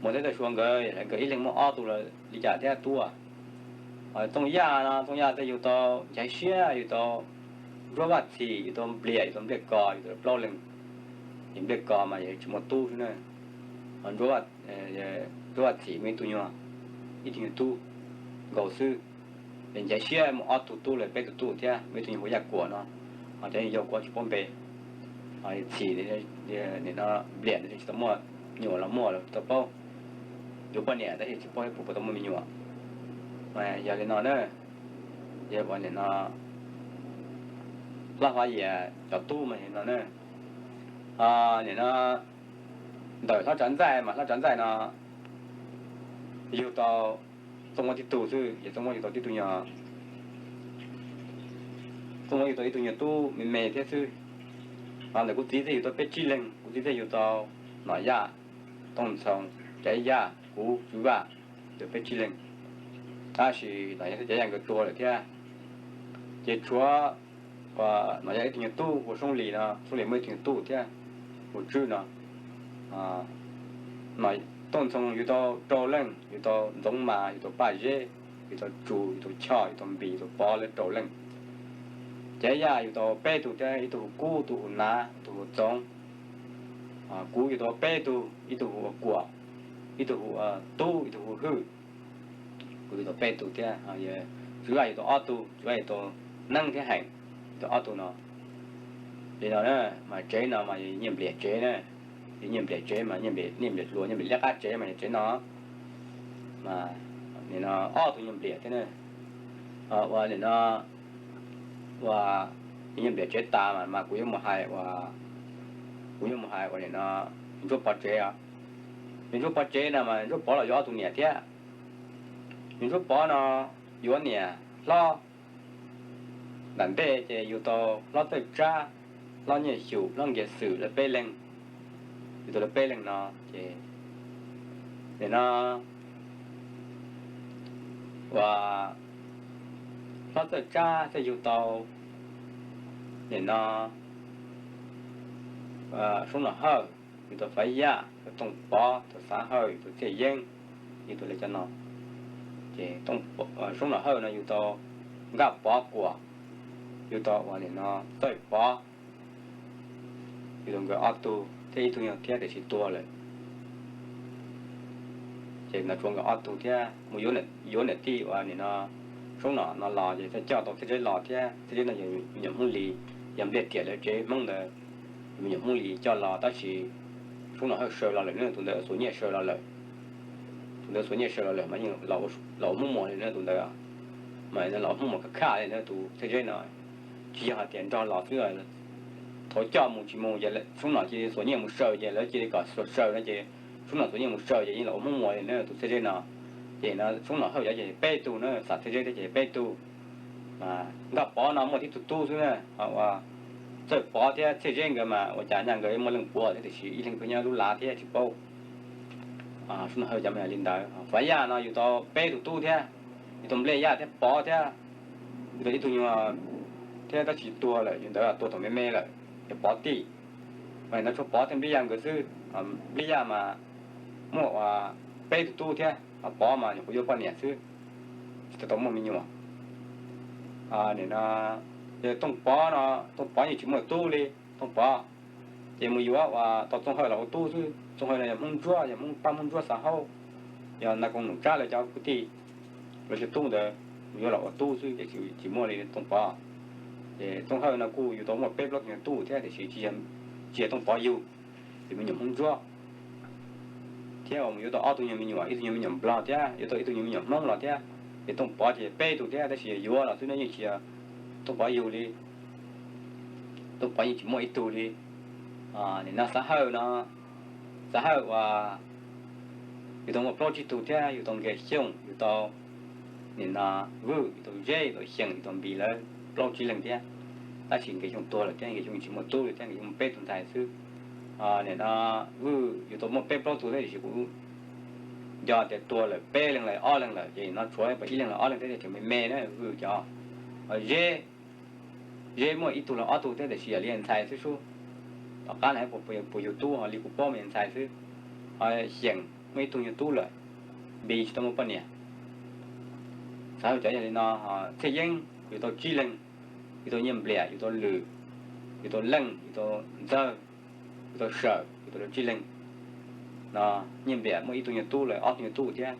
Muas thiab Txawj Sua nkawd, nkawd ib leeg muaj ob tug los li cas thiab tub. Txooj Yaj no, Txooj Yaj thiaj yug tau Nchaiv Siab, yug tau Ntsuab Vaj Txhim, yug tau Npliam, yug tau Npliaj Kos, yug tau plaub leeg. Ces Npliaj Kos mas yog tsis muaj tub xwb na. Ntsuab Vaj Txhim muaj ib tug nyuag, ib tug nyuag tub nkaus xwb. Ces Nchaiv Siab muaj ob tug tub los peb tug tub thiab, muaj ib tug nyuag hu Yaj Kuam no, ho cov yau kuv tsis paub npe. Txhim, nim no Npliam tsis tau muaj me nyuam los muaj los tsis tau paub. Yug poj niam tab sis tsis paub puas tau muaj me nyuam. Yog li no na, yog ua nim no Hlob Hov Yias cov tub mas li no na. Nim no ntawm Hlob Tsav Ntxaij mas Hlob Tsav Ntxaij no yug tau Txooj Muab tib tug xwb, ces Txooj Muab yug tau tib tug nyuag, Txooj Muab yug tau ib tug nyuag tub me me thiab xwb. Ho ntawm kuv txiv thiaj yug tau peb tsib leeg, kuv txiv thiaj yug tau Nom Yaj, Tooj Ntxhoo, Caiv Yaj, kuv Tswv Vaj, yug peb tsib leeg. Tab sis Nom Yaj thiab Caiv Yaj nkawd tuag lawm thiab. Ces tshuav Nom Yaj ib tug nyuag tub hu Soob Lis no, Soob Lis muaj ib tug nyuag tub thiab hu Tswb no. Tooj Ntxhoo yug tau rau leej, yug tau Ntxoov Mas, yug tau Paj Zeb, yug tau Tsus, yug tau Choj, yug tau Npis, yug tau Pov lawv rau leej. Caiv Yaj yug tau peb tug thiab, ib tug hu Kub, ib tug hu Nav, ib tug hu Txoov. Kuv yug tau peb tug, ib tug hu ua Kuam, ib tug hu ua Tub, ib tug hu Hwj. Kuv yug tau peb tug thiab. Tswv Vaj yug tau ob tug, Tswv Vaj yug tau Neeb thiab Heem, yug tau ob tug no. Li no na, mas tsev no mas yog Nyiaj Npliam tsev na. Yog Nyiaj Npliam tsev mas Nyiaj Npliam hluas, Nyiaj Npliam liab qab tsev mas yog tsev no. Mas nim no ob tug Nyiaj Npliam thiab na. Ua nim no ua nyiaj npliam tsev tas mas kuv yuav mus hais ua, kuv yuav mus hais ua nim no Ntsuab Pov tsev os. Ntsuab Pov tsev no mas Ntsuab Pov los yuav ob tug niam thiab. Ntsuab Pov no yuav niam hlob, nram ntej ces yug tau hlob Txawj Tsab, hlob Nyiaj Xyum, hlob Nkias Xwm, lawv peb leeg. Yug tau lawv peb leeg no ces nim no ua hlob Txawj Tsab thiaj yug tau nim no Soob Nom Hawj, yug tau Fav Yaj, yug tau Tooj Pov, tau Xav Hawj, yug tau Txhiaj Yeeb, yug tau lawv cov no. Ces Soob Nom Hawj no yug tau Nkaj Pov Kuam, yug tau ua nim no Txawj Pov, yug tau nkawd ob tug thiab ib tug nyuag thiab tiam sis tuag lawm. Ces no tshuav nkawd ob tug thiab mus yuav niam tij ua nim no Soob Nom no los ces thiaj coj tau Txhiaj Zeb los thiab. Txhiaj Zeb no yog me nyuam Hmoob Lis, yog Npliaj Riam lawv tsev Hmoob ntawd me nyuam Hmoob Lis coj los tab sis Soob Nom Hawj sawv los lawm, tus ntawd xuas nyiaj sawv los lawm. Tus ntawd xuas nyiaj sawv los lawm mas yeej los ua Hmoob Muas li na tus ntawd, mas los ua Hmoob Muas khaj khaj li na tus Txhiaj Zeb no. Tsis yog hais tias nrog los xwb, thaum coj mus tsis mus ces Soob Nom cia li xuas nyiaj mus sawv ces lawv cia li kom xuas sawv no ces Soob Nom xuas nyiaj mus sawv ces yeej los ua Hmoob Muas li na tus Txhiaj Zeb no. Ces no Soob Nom Hawj cov ces peb tug na, Xav Txhiaj Zeb thiab ces peb tug. Nkaj Pov no muaj tib tug tub xwb na, Txawj Pov thiab Txhiaj Zeb nkawd mas ua cas nyaj nkawd muaj leej puav thiab tiam sis ib leeg pheej nyob lub lav thiab tsis paub. Soob Nom Hawj cov mas li ntawd. Fav Yaj no yug tau peb tug tub thiab, yug tau Npliaj Yaj thiab Pov thiab, yug tau ib tug nyuag thiab tab sis tuag lawm, yug ntawd tuag thaum me me lawm, yog Pov tij. Mas no tshuav Pov thiab Npliaj Yaj nkawd xwb. Npliaj Yaj mas muaj ua peb tug tub thiab, Pov mas nyuam qhuav yuav poj niam xwb, tsis tau muaj me nyuam. Nim no Tooj Pov no, Tooj Pov yeej tsis muaj tub li. Tooj Pov ces mus yuav ua tau Txooj Hawj los ua tub xwb. Txooj Hawj no yog Hmoob Ntsuab, yog Hmoob pab Hmoob Ntsuab Xav Haub, yog Nais Koom Num Tsab lawv cov kwv tij, lawv cov tub ntawd mus yuav los ua tub xwb ces tsis muaj li Tooj Pov. Ces Txooj Hawj no kuj yug tau muaj peb plaub tug nyuag tub thiab tiam sis tsis yog Tooj Pov yug, ces me nyuam Hmoob Ntsuab. Thiab mus yuav tau ob tug nyuag me nyuam, ib tug nyuag me nyuam Nplog thiab yuav tau ib tug nyuag me nyuam Hmoob los thiab. Ces Tooj Pov ces peb tug thiab tab sis yog yuav los xwb no yeej tsis yog Tooj Pov yug li. Tooj Pov yeej tsis muaj ib tug li. Nim no Xav Hawj no, Xav Hawj ua yug tau muaj plaub tsib tug thiab, yug tau Nkias Xyooj, yug tau nim no Vwj, yug tau Zeb, yug tau Xyeem, yug tau Npis lawv plaub tsib leeg thiab. Tab sis Nkias Xyooj tuag lawm thiab Nkias Xyooj tsis muaj tub li thiab Nkias Xyooj muaj peb tug ntxhais xwb. Nim no Vwj yug tau muaj peb plaub tug thiab tiam sis kuv nco tias tuag lawm peb leeg los ob leeg lawm ces no tshuav ib leeg los ob leeg thiab tseem me me na Vwj cov. Zeb, Zeb muaj ib tug los ob tug thiab tiam sis yog li ntxhais xwb sub. Tom qab no puas yug tub ho li kuv paub mas yog ntxhais xwb. Xyeem muaj ib tug nyuag tub lawm, Npis tsis tau muaj poj niam. Xav cov yog li no, Txhiaj Yeeb yug tau tsib leeg, yug tau Nyiaj Npliam, yug tau Lwm, yug tau Leej, yug tau Ntxawg, yug tau Sawm, yug tau lawv tsib leeg. No Nyiaj Npliam muaj ib tug nyuag tub lawm, ob tug nyuag tub thiab.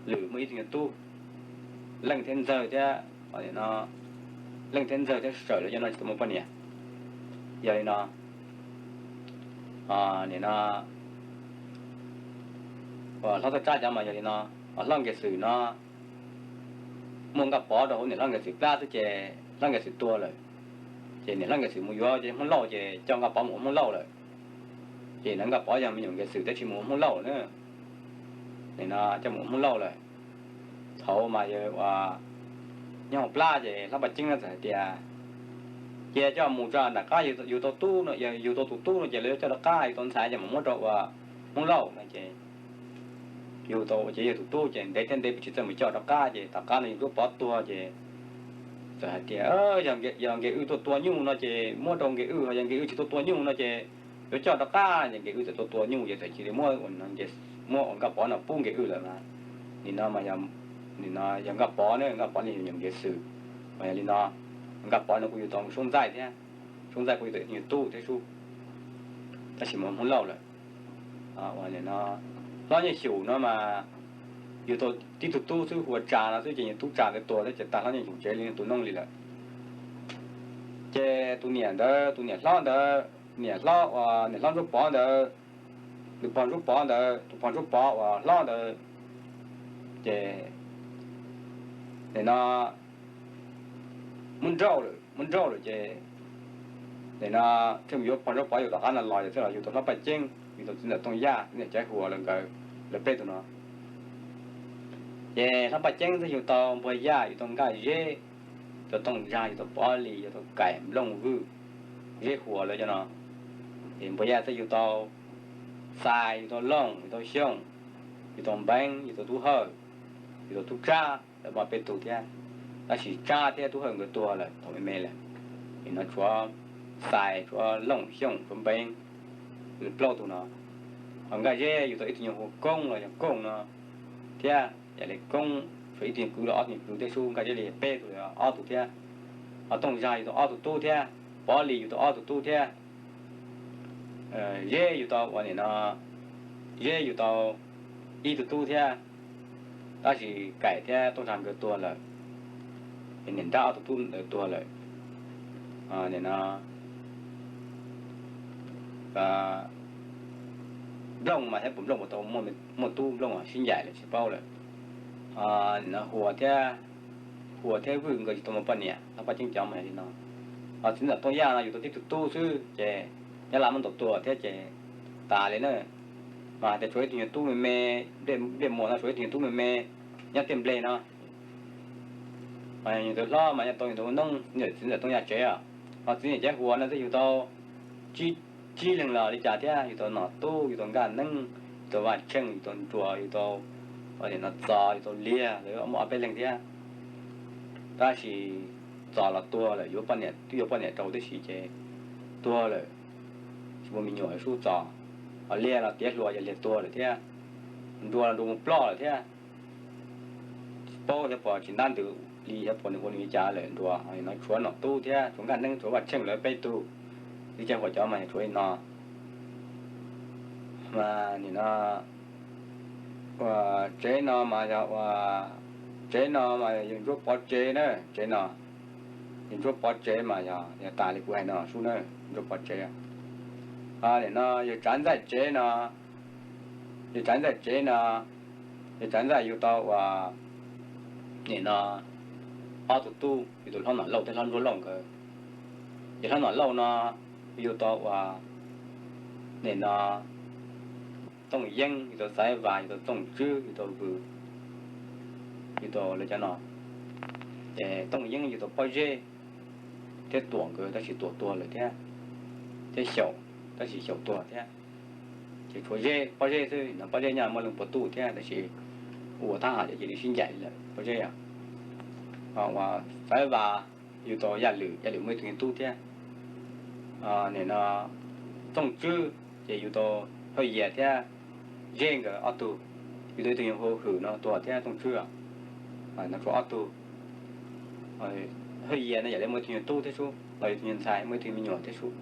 Lwm muaj ib tug nyuag tub, Leej thiab Ntxawg thiab, no Leej thiab Ntxawg thiab Sawm lawv cov no tsis tau muaj poj niam. Yog li no, nim no hlob Txawj Tsab cov mas yog li no, hlob Nkias Xwm no muaj Nkaj Pov rau hauv niam hlob Nkias Xwm plab xwb ces hlob Nkias Xwm tuag lawm. Ces niam hlob Nkias Xwm mus yuav cov Hmoob Lauj ces coj Nkaj Pov mus ua Hmoob Lauj lawm. Ces no Nkaj Pov yog me nyuam Nkias Xwm tab sis mus ua Hmoob Lauj na. Nim no coj mus ua Hmoob Lauj lawm. Thaum mas yog ua nyob hauv plab ces hlob Paj Ceeb no txawm hais tias cia coj mus tso nram qab, yug tau tub no, yug tau tus tub no ces lawv coj rov qab, yug tau ntxhais ces mam muab rau ua Hmoob Lauj no ces yug tau ces yog tus tub ces ntev thiab ntev pes tsis txawj mus coj rov qab ces tom qab no yog Ntsuab Pov tuag ces txawm hais tias yog Nkias Wj tuaj tua nyuj no ces muab rau Nkias Wj, ho yog Nkias Wj tsis tuaj tua nyuj no ces yuav coj rov qab ces Nkias Wj txawm tuaj tua nyuj ces txawm cia li muab, muab ua Nkaj Pov no pub Nkias Wj lawm mas. Nim no mas nim no yog Nkaj Pov ne, Nkaj Pov ne yog nyuam Nkias Xwm. Mas yog li no, Nkaj Pov no kuj yug tau Soob Ntxaij thiab, Soob Ntxaij kuj yug tau ib tug nyuag tub thiab sub, tab sis mus ua Hmoob Lauj lawm. Hlob Nyiaj Xyum no mas yug tau tib tug tub xwb hu ua Tsa no xwb ces nyuag tub Tsa ntawd tuag thiab ces tag hlob Nyiaj Xyum tsev li tus noog li lawm. Ces tus niam ntawd, tus niam hlob ntawd, niam hlob, niam hlob Ntsuab Pov ntawd, tus pog Ntsuab Pov ntawd, tus pog Ntsuab Pov uas hlob ntawd, ces nim no muab nrauj lawm, muab nrauj lawm ces nim no thiaj mus yuav pog Nraub Pov yug tom qab no los, yog thiaj los yug tau Hlob Paj Ceeb, yug tau txiv ntxawm Tooj Yaj, txiv ntxawm Caiv Huas lawv nkawd, lawv peb tug no. Ces Hlob Paj Ceeb thiaj yug tau Npuag Yaj, yug tau Nkaj Zeb, yug tau Tooj Zag, yug tau Pob Lis, yug tau Kaim, Nplooj, Vwj, Zeb Huas lawv cov no. Ces Npuag Yaj thiaj yug tau Xais, yug tau Looj, yug tau Xyooj, yug tau Npeeb, yug tau Tub Hawj, yug tau Tub Tsab, lawv muaj peb tug thiab. Tab sis Tsab thiab Tub Hawj nkawd tuag lawm thaum me me lawm. Nim no tshuav Xais, tshuav Looj, Xyooj, tshuav Npeeb, plaub tug no. Ho Nkaj Zeb yug tau ib tug nyuag hu ua Koob los yog Kooj no thiab. Yog li Koob tshuav ib tug nyuag kwv los ob tug nyuag kwv thiab sub, Nkaj Zeb li peb tug, ob tug thiab. Ho Tooj Zag yug tau ob tug tub thiab, Pob Lis yug tau ob tug tub thiab. Zeb yug tau ua nim no, Zeb yug tau ib tug tub thiab, tab sis Kaim thiab Tooj Zag nkawd tuag lawm. Niam nrab ob tug tub ntawd tuag lawm. Nim no Nplooj mas thiab puas Nplooj puas tau muaj tub, Nplooj sib ncaim lawm tsis paub lawm. Nim no Huas thiab, Huas thiab Vwj nkawd tsis tau muaj poj niam, Hlob Paj Ceeb cov mas yog li no. Ho txiv ntxawm Tooj Yaj no yug tau tib tug tub xwb ces Nyab Laj muab ntaus tuag thiab ces tas li na. Mas hais tias tshuav ib tug nyuag tub me me, Npliaj Muas no tshuav ib tug nyuag tub me me nyob tiaj npleg no. Mas yug tus hlob mas yog tau yug tus noob, txiv ntxawm Tooj Yaj tsev os. Ho txiv ntxawm Caiv Huas no twb yug tau tsib leeg los li cas thiab, yug tau Nom Tub, yug tau Nkaj Neeb, yug tau Vaj Tsheej, yug tau Nruas, yug tau Txos, yug tau Liag, lawv muaj ob peb leeg thiab. Tab sis Txos los tuag lawm, yuav poj niam, twb yuav poj niam rau tib si ces tuag lawm, tsis muaj me nyuam sub Txos. Ho Liag los tiav hluas ces Liag tuag lawm thiab. Nruas los Nruas mus ploj lawm thiab. Tsis paub xyov puas tsis ntab ntws li, xyov puas nws ua nws li cas lawm Nruas. No tshuav Nom Tub thiab tshuav Nkaj Neeb, tshuav Vaj Tsheej lawv peb tug. Li Caiv Huas cov mas yog tshuav li no. Mas nim no tsev no mas yog ua, tsev no mas yog Ntsuab Pov tsev na, tsev no yog Ntsuab Pov tsev mas yog, yog tas li kuv hais no sub na, Ntsuab Pov tsev. Nim no yog Tsav Ntxaij tsev no, yog Tsav Ntxaij tsev no, yog Tsav Ntxaij yug tau ua, nim no ob tug tub, yug tau Hlob Nom Lauj thiab Hlob Ntsuab Lauj nkawd. Ces Hlob Nom Lauj no yug tau ua, nim no Tooj Yeeb, yug tau Xaiv Vas, yug tau Txooj Tswb, yug tau Vwm, yug tau lawv cov no. Ces Tooj Yeeb yug tau Pob Zeb thiab Tuam nkawd, tab sis Tuam tuag lawm thiab, thiab Xyaum, tab sis Xyaum tuag thiab. Ces tshuav Zeb, Pob Zeb xwb no, Pob Zeb nyob muaj leej puas tub thiab tab sis ua thab ham ces cia li sib ncaim li lawm Pob Zeb. Ho ua Xaiv Vas yug tau Yaj Lwm, Yaj Lwm muaj ib tug nyuag tub thiab. Nim no Txooj Tswb ces yug tau Hawj Yias thiab Zeb nkawd ob tug, yug tau ib tug nyuag hu Hwm no tuag thiab Txooj Tswb. No tshuav ob tug. Hawj Yias no yam li muaj ib tug nyuag tub thiab sub, los yog tus nyuag ntxhais muaj ib tug me nyuam thiab sub.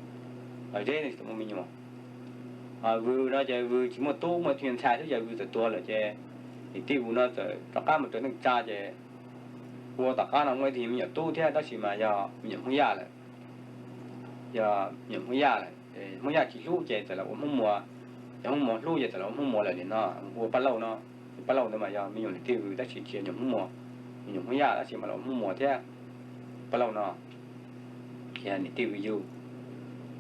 Zeb no tsis tau muaj me nyuam. Vwm no ces Vwm tsis muaj tub, muaj ib tug nyuag ntxhais xwb ces Vwm txawm tuag lawm ces niam tij Vwm no txawm rov qab mus raws neej tsa ces ua tom qab no muaj ib tug me nyuam tub thiab tab sis mas yog me nyuam Hmoob Yaj lawm. Yog me nyuam Hmoob Yaj lawm, Hmoob Yaj tsis hlub ces txawm los ua Hmoob Muas, yog Hmoob Muas hlub ces txawm los ua Hmoob Muas lawm nim no. Ua Paj Lauj no, Paj Lauj ntawd mas yog me nyuam niam tij Vwm tab sis tsis yog nyuam Hmoob Muas, me nyuam Hmoob Yaj tab sis mas los ua Hmoob Muas thiab. Paj Lauj no, niam tij Vwm yug.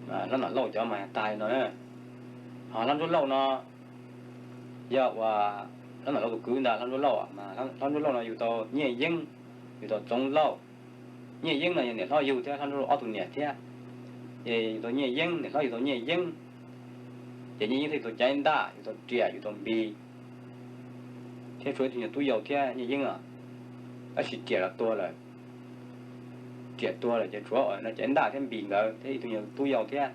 Hlob Nom Lauj cov mas tag li no. Ho Hlob Ntsuab Lauj no yog ua Hlob Nom Lauj tus kwv ntag, Hlob Ntsuab Lauj mas Hlob Ntsuab Lauj no yug tau Nyiaj Yeeb, yug tau Txoov Lauj. Nyiaj Yeeb no yog niam hlob yug thiab Hlob Ntsuab Lauj ob tug niam thiab. Ces yug tau Nyiaj Yeeb, niam hlob yug tau Nyiaj Yeeb, ces Nyiaj Yeeb thiaj yug tau Caiv Ntaj, yug tau Riam, yug tau Npis, thiab tshuav ib tug nyuag tub yau thiab Nyiaj Yeeb os. Tab sis Riam los tuag lawm. Riam tuag lawm ces tshuav Caiv Ntaj thiab Npis nkawd thiab ib tug nyuag tub yau thiab.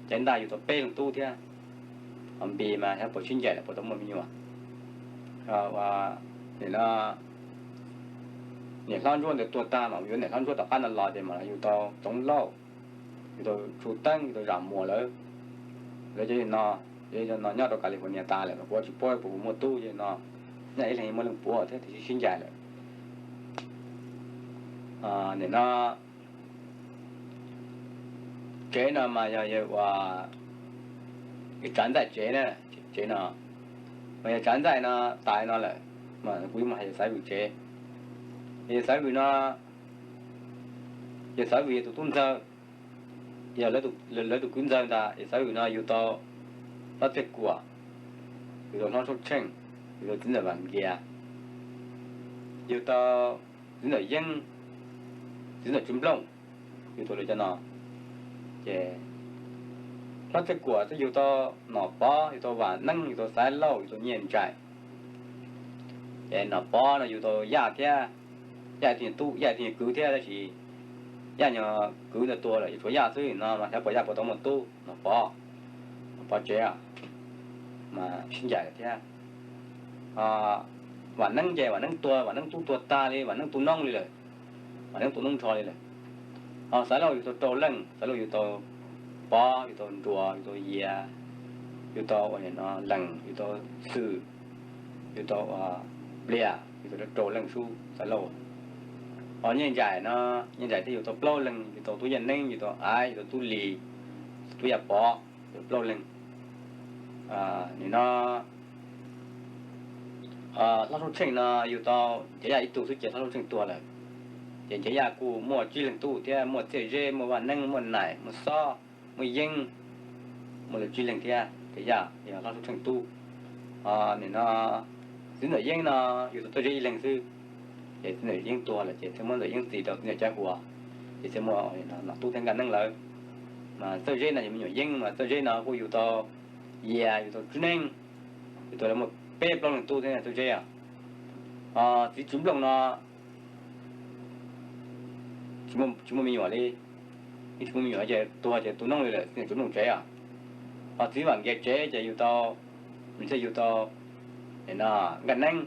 Caiv Ntaj yug tau peb leeg tub thiab. Ho Npis mas xyov puas sib ncaim lawm puas tau muaj me nyuam. Nim no niam hlob Ntsuab ntawd tuag tag mas yuav niam hlob Ntsuab tom qab no los ces mam yug tau Txoov Lauj, yug tau Tsu Teeb, yug tau Zam Muas lawv. Lawv cov no, no nyob rau California tas lawm mas kuv tsis paub puas muaj tub ces no nyob ib leeg muaj leej puav thiab tiam sis sib ncaim lawm. Nim no tsev no mas yog yawg ua Tsav Ntxaij tsev na, tsev no mas yog Tsav Ntxaij no tas li no lawm mas kuv yuav mus hais yawg Xaiv Vwm tsev. Yawg Xaiv Vwm no Yawg Xaiv Vwm yog tus tub ntxawg, yog lawv tus kwv ntxawg ntag. Yawg Xaiv Vwm no yug tau Hlob Txhiaj Kuam, yug tau Hlob Saub Tsheej, yug tau txiv ntxawm Vam Nkias, yug tau txiv ntxawm Yeeb, txiv ntxawm Tswv Nplooj, yug tau lawv cov no. Ces Hlob Txhiaj Kuam twb yug tau Nom Pov, yug tau Vam Neeb, yug tau Xaiv Lauj, yug tau Nyiaj Nraim. Ces Nom Pov no yug tau Yaj thiab, Yaj tug tub, Yaj tug kwv thiab, tab sis Yaj nyuag kwv ntawd tuag lawm, yuav tshuav Yaj xwb no mas xyov puas Yaj puas tau muaj tub. Nom Pov, Nom Pov tsev mas sib ncaim lawm thiab. Vam Neeb ces Vam Neeb tuag, Vam Neeb tub tuag tag li, Vam Neeb tu noob li lawm, Vam Neeb tu noob nrho li lawm. Xaiv Lauj yug tau rau leej, Xaiv Lauj yug tau Pov, yug tau Nruas, yug tau Yias, yug tau ua no Lees, yug tau Xwm, yug tau Plias, yug tau rau leej sub Xaiv Lauj. Ho Nyiaj Nraim no, Nyiaj Nraim thiaj yug tau plaub leeg, yug tau tub Yaj Neeb, yug tau Aiv, yug tau tub Lis, tub Yaj Pov, yug plaub leeg. Nim no Hlob Saub Tsheej no yug tau Nchaiv Yaj ib tug xwb ces Hlob Saub Tsheej tuag lawm. Ces Nchaiv Yaj kuj muaj tsib leeg tub thiab, muaj Txiaj Zeb, muaj Vaj Neeb, muaj Naim, muaj Xob, muaj Yeeb, muaj lawv tsib leeg thiab. Nchaiv Yaj yog Hlob Saub Tsheej tub. Nim no txiv ntxawm Yeeb no yug tau Txawj Zeb ib leeg xwb, ces txiv ntxawm Yeeb tuag lawm ces thiaj muab ntxawm Yeeb txiv rau txiv ntxawm Caiv Huas, ces thiaj muaj Nom Tub thiab Nkaj Neeb lawv. Mas Txawj Zeb no yog me nyuam Yeeb, mas Txawj Zeb no kuj yug tau Yias, yug tau Tswb Neeb, yug tau lawv muaj peb plaub leeg tub thiab Txawj Zeb. Txiv Tswv Nplooj no tsis muaj me nyuam li, tsis muaj me nyuam ces tuag ces tu noob li lawm, txiv Tswv Nplooj tsev os. Ho txiv Vam Nkias tsev ces yug tau, nws thiaj yug tau no Nkaj Neeb,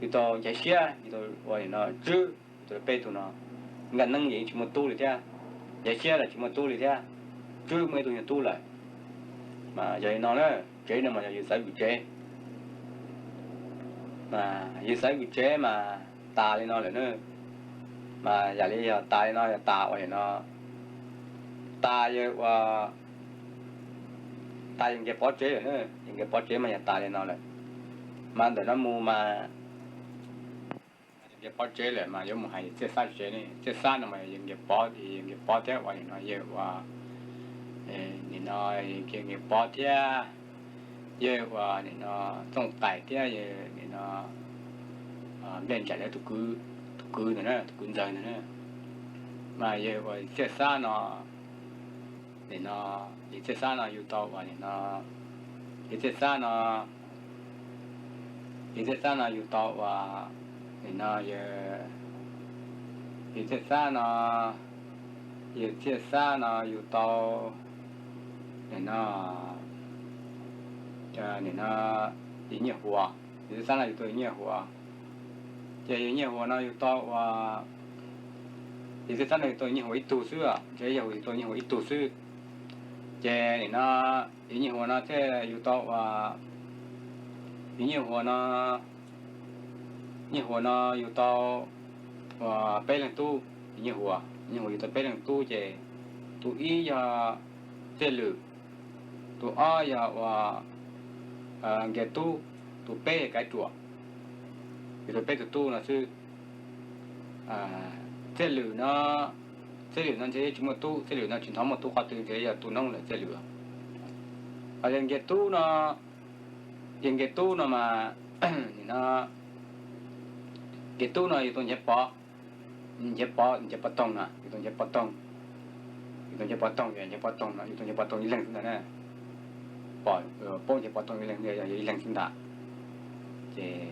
yug tau Nchaiv Siab, yug tau ua no Tswb, yug tau peb tug no. Nkaj Neeb yeej tsis muaj tub li thiab, Nchaiv Siab los tsis muaj tub li thiab, Tswb muaj ib tug nyuag tub lawm. Mas yog li no na, tsev no mas yog yawg Xaiv Vwm tsev. Mas yawg Xaiv Vwm tsev mas tas li no lawm na. Mas yam li yog tas li no yog tas ua li no, tas yawg ua, tas yawg Nkias Pov tsev lawm na. Yawg Nkias Pov tsev mas yog tas li no lawm. Mas ntawm no mus mas yawg Nkias Pov tsev lawm mas yuav mus hais Txiaj Xab tsev ne. Txiaj Xab no mas yawg Nkias Pov, yawg Nkias Pov thiab ua li no yawg ua, nim no Nkias Pov thiab yawg ua nim no Txooj Tais thiab yawg nim no Npliaj Nraim lawv tus kwv ntawd na, tus kwv ntxawg ntawd na. Mas yawg ua Txiaj Xab no, nim no yawg Txiaj Xab no yug tau ua nim no, yawg Txiaj Xab no, yawg Txiaj Xab no yug tau ua nim no yawg, yawg Txiaj Xab no, yawg Txiaj Xab no yug tau nim no, nim no yawg Nyiaj Huas, yawg Txiaj Xab no yug tau yawg Nyiaj Huas. Ces yawg Nyiaj Huas no yug tau ua, yawg Txiaj Xab no yug tau yawg Nyiaj Huas ib tug xwb, Nyiaj Huas yug tau Nyiaj Huas ib tug xwb. Ces nim no yawg Nyiaj Huas no thiaj yug tau ua, yawg Nyiaj Huas no, Nyiaj Huas no yug tau ua peb leeg tub. Yawg Nyiaj Huas, Nyiaj Huas yug tau peb leeg tub ces tus ib yog Txiaj Lwm, tus ob yog ua Nkias Tub, tus peb yog Kaiv Ruam. Yug tau peb tug tub no xwb. Txiaj Lwm no, Txiaj Lwm no ntshe tsis muaj tub, Txiaj Lwm no tsis hnov muaj tub qhov twg, ntshe yog tu noob lawm Txiaj Lwm. Ho yawg Nkias Tub no, yawg Nkias Tub no mas, nim no Nkias Tub no yug tau Nchaiv Pov, Nchaiv Pov, Nchaiv Pov Toog no, yug tau Nchaiv Pov Toog, yug tau Nchaiv Pov Toog, Nchaiv Pov Toog no yug tau Nchaiv Pov Toog ib leeg xwb ntag na. Pom paub Nchaiv Pov Toog ib leeg, yog ib leeg xwb ntag. Ces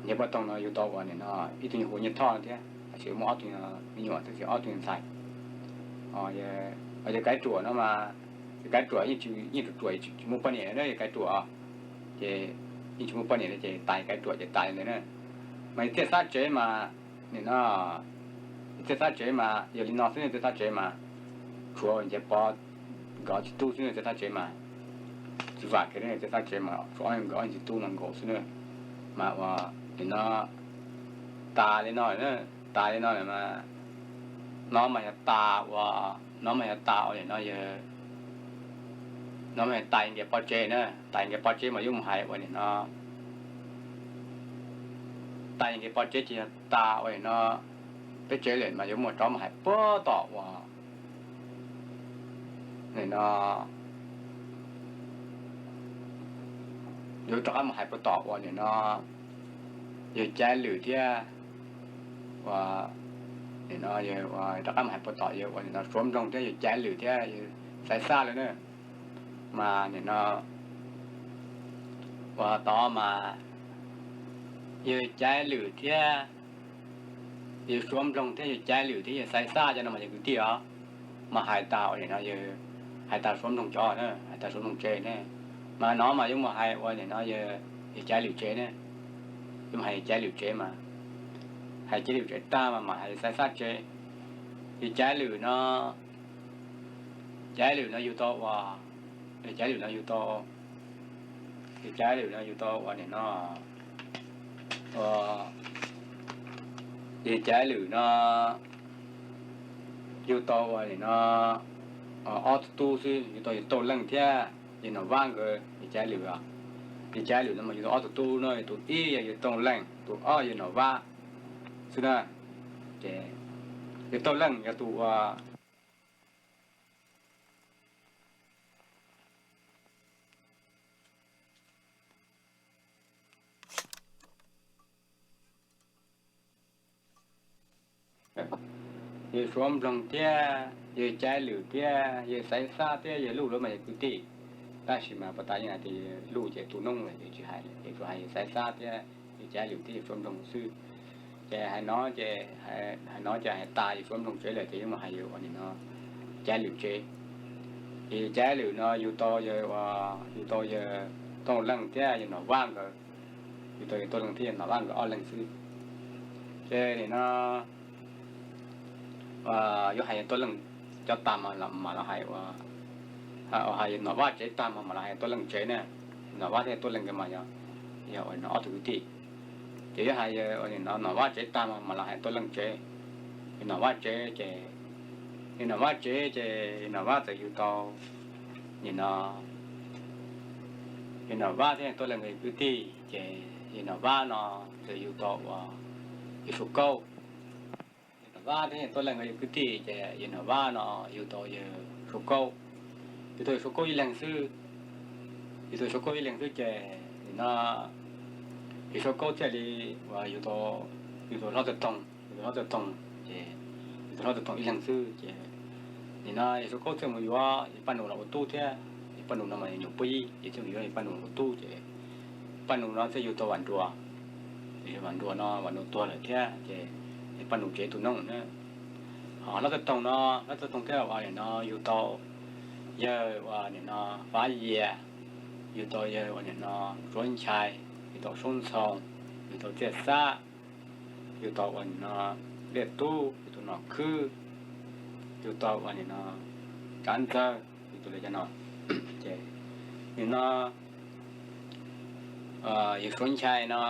Nchaiv Pov Toog no yug tau ua nim no ib tug nyuag Huas Nyiaj Thoj thiab, tab sis muaj ob tug me nyuam, tab sis ob tug ntxhais. Yawg Kaiv Ruam no mas, yawg Kaiv Ruam yeej, yeej ruam ruam tsis muaj poj niam na yawg Kaiv Ruam, ces yeej tsis muaj poj niam li ces tas yawg Kaiv Ruam ces tas li ntawd na. Mas yawg Txiaj Xab tsev mas, nim no yawg Txiaj Xab tsev mas yog li no xwb, yawg Txiaj Xab tsev mas tshuav Nchaiv Pov nkawd ob txiv tub xwb, yawg Txiaj Xab tsev mas tsis vam kiag, yawg Txiaj Xab tsev mas tshuav nkawd ob txiv tub no nkaus xwb na. Mas ua nim no tas li no lawm, tas li no lawm mas, no mas yog tas ua, no mas yog tas ua nim no yawg, no mas yog tas yawg Nkias Pov tsev na, tas yawg Nkias Pov tsev mas yuav mus hais ua nim no, tas yawg Nkias Pov tsev ces yog tas ua nim no peb tsev lawm mas yuav muaj rov mus hais puag tom uas nim no, yuav rov qab mus hais puag tom uas nim no yawg Caiv Lwm thiab, ua, nim no yawg ua rov qab mus hais puag tom yawg ua nim no Suav Nploog thiab yawg Caiv Lwm thiab yawg Xaiv Xaj lawm na. Mas nim no ua tod mas yawg Caiv Lwm thiab yawg Suav Nploog thiab yawg Caiv Lwm thiab yawg Xaiv Xaj cov no mas yawg kwv tij os. Mas hais tas ua nim no yawg, hais tas Suav Nploog cov na, hais tas Suav Nploog tsev ne. Mas no mas yuav mus hais ua nim no yawg, yawg Caiv Lwm tsev ne. Yuav mus hais yawg Caiv Lwm tsev mas, hais Caiv Lwm tsev tag mas mam hais yawg Xaiv Xaj tsev. Yawg Caiv Lwm no, Caiv Lwm no yug tau ua, yawg Caiv Lwm no yug tau, yawg Caiv Lwm no yug tau ua nim no, ua, yawg Caiv Lwm no yug tau ua nim no ob tug tub xwb, yug tau yawg Tooj Leej thiab yawg Nom Vaj nkawd. Yawg Caiv Lwm, yawg Caiv Lwm no mas yug tau ob tug tub no, tus ib yog yawg Tooj Leej, tus ob yawg Nom Vaj xwb na. Ces yawg Tooj Leej yog tus ua yawg Suav Nploog thiab yawg Caiv Lwm thiab yawg Xaiv Xaj thiab yawg Luj lawv mas yog kwv tij, tab sis mas pas tas yeej hais tias Luj ces tu noob lawm ces tsis hais lawm, ces tsuas hais yawg Xaiv Xaj thiab yawg Caiv Lwm thiab yawg Suav Nploog xwb. Ces hais no ces, hais no ces hais tas yawg Suav Nploog tsev lawm ces yuav mus hais yawg ua nim no Caiv Lwm tsev. Ces yawg Caiv Lwm no yug tau yawg ua, yug tau yawg Tooj Leej thiab yawg Nom Vaj nkawd, yug tau yawg Tooj Leej thiab yawg Nom Vaj nkawd ob leeg xwb. Ces nim no yuav hais yawg Tooj Leej cov tag mas mam los hais ua, hais yawg Nom Vaj tsev tag mas mam los hais yawg Tooj Leej tsev na. Nom Vaj thiab yawg Tooj Leej nkawd mas yog, yog ua nim no ob tug kwv tij. Ces yuav hais yawg ua nim no Nom Vaj tsev tag mas mam los hais Tooj Leej tsev. Yawg Nom Vaj tsev ces, yawg Nom Vaj tsev ces yawg Nom Vaj txawm yug tau nim no, yawg Nom Vaj thiab yawg Tooj Leej nkawd kwv tij ces yawg Nom Vaj no txawm yug tau ua yawg Suav Kaub. Yawg Nom Vaj thiab yawg Tooj Leej nkawd yawg kwv tij ces yawg Nom Vaj no yug tau yawg Suav Kaub. Yug tau yawg Suav Kaub ib leeg xwb. Yug tau Suav Kaub ib leeg xwb ces nim no yawg Suav Kaub thiaj li ua yug tau, yug tau hlob Txawj Toog, yug tau hlob Txawj Toog ces, yug tau hlob Txawj Toog ib leeg xwb ces nim no yawg Suav Kaub thiaj mus yuav yawg Paj Nus los ua tub thiab. Yawg Paj Nus no mas yog nyuam puab yib ces thiaj mus yuav yawg Paj Nus ua tub ces Paj Nus no thiaj yug tau Vam Nruas. Ces Vam Nruas no, Vam Nruas tuag lawm thiab ces yawg Paj Nus tsev tu noob na. Ho hlob Txawj Toog no, hlob Txawj Toog thiab ua nim no yug tau yawg ua nim no Fav Yias, yug tau yawg ua nim no Suav Nchai, yug tau Soob Ntxhoo, yug tau Txiaj Xab, yug tau ua nim no Liaj Tub, yug tau Nom Khwb, yug tau ua nim no Tsav Ntxawg, yug tau li cov no. Ces nim no yawg Suav Nchai no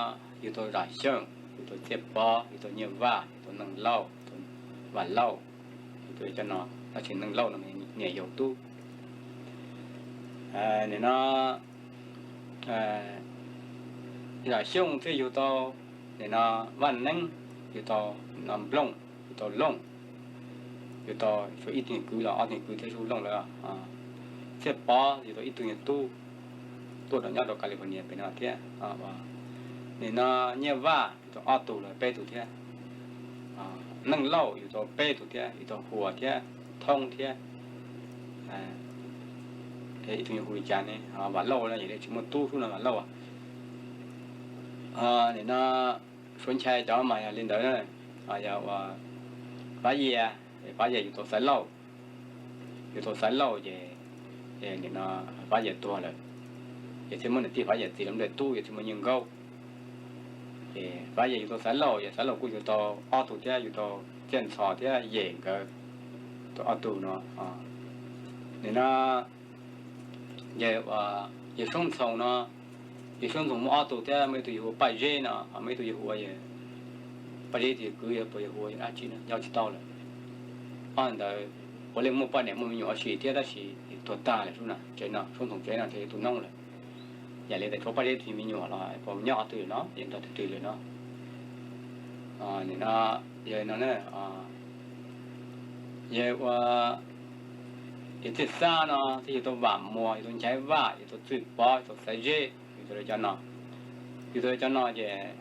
yug tau Zam Xyooj, yug tau Txiaj Pov, yug tau Nyiaj Vaj, yug tau Neej Lauj, yug tau Vam Lauj, yug tau li cov no, tab sis Neej Lauj no niam yau tub. Nim no Zam Xyooj thiaj yug tau nim no Vaj Neeb, yug tau nim no Nplooj, yug tau Looj, yug tau ib tug kwv los ob tug kwv thiab Suav Looj lawm. Txiaj Pov yug tau ib tug nyuag tub tuaj rau nyob rau California pem no thiab. Nim no Nyiaj Vaj yug tau ob tug los peb tug thiab. Neej Lauj yug tau peb tug thiab, yug tau Huas thiab Thoob thiab ib tug nyuag hu li cas ne, Vam Lauj no yog li tsis muaj tub sub no Vam Lauj. Nim no Suav Nchai cov mas yog li ntawd, yog ua Fav Yias, Fav Yias yug tau Xaiv Lauj, yug tau Xaiv Lauj ces nim no Fav Yias tuag lawm, ces thiaj muab niam tij Fav Yias txiv lawv nplej tub ces thiaj muaj Nyiaj Nkaub. Ces Fav Yias yug tau Xaiv Lauj, ces Xaiv Lauj kuj yug tau ob tug thiab, yug tau Txiaj Ntxhos thiab Yem nkawd, tau ob tug no. Nim no yawg Soob Ntxhoo no, yawg Soob Ntxhoo muaj ob tug thiab, muaj ib tug yug ua Paj Zeb no, ho muaj ib tug yug ua, Paj Zeb tus kwv yog puas yog hu ua yawg dab tsi no nco tsis tau lawm. Ob ntawd puav leej muaj poj niam muaj me nyuam ua si thiab tab sis tuag tag lawm sub na, tsev no Soob Ntxhoo tsev no thiaj li tu noob lawm. Yam li tias tshuav Paj Zeb tus me nyuam los puas nyob qhov twg no, yeej nrog twg twg lawm no. Nim no Yog no, yog ua, yog Txij Xab no twb yug tau Vam Muas, yug tau Nchaiv Vaj, yug tau Txwj Pov, yug tau Xaiv Zeb, yug tau cov no, yug tau cov no ces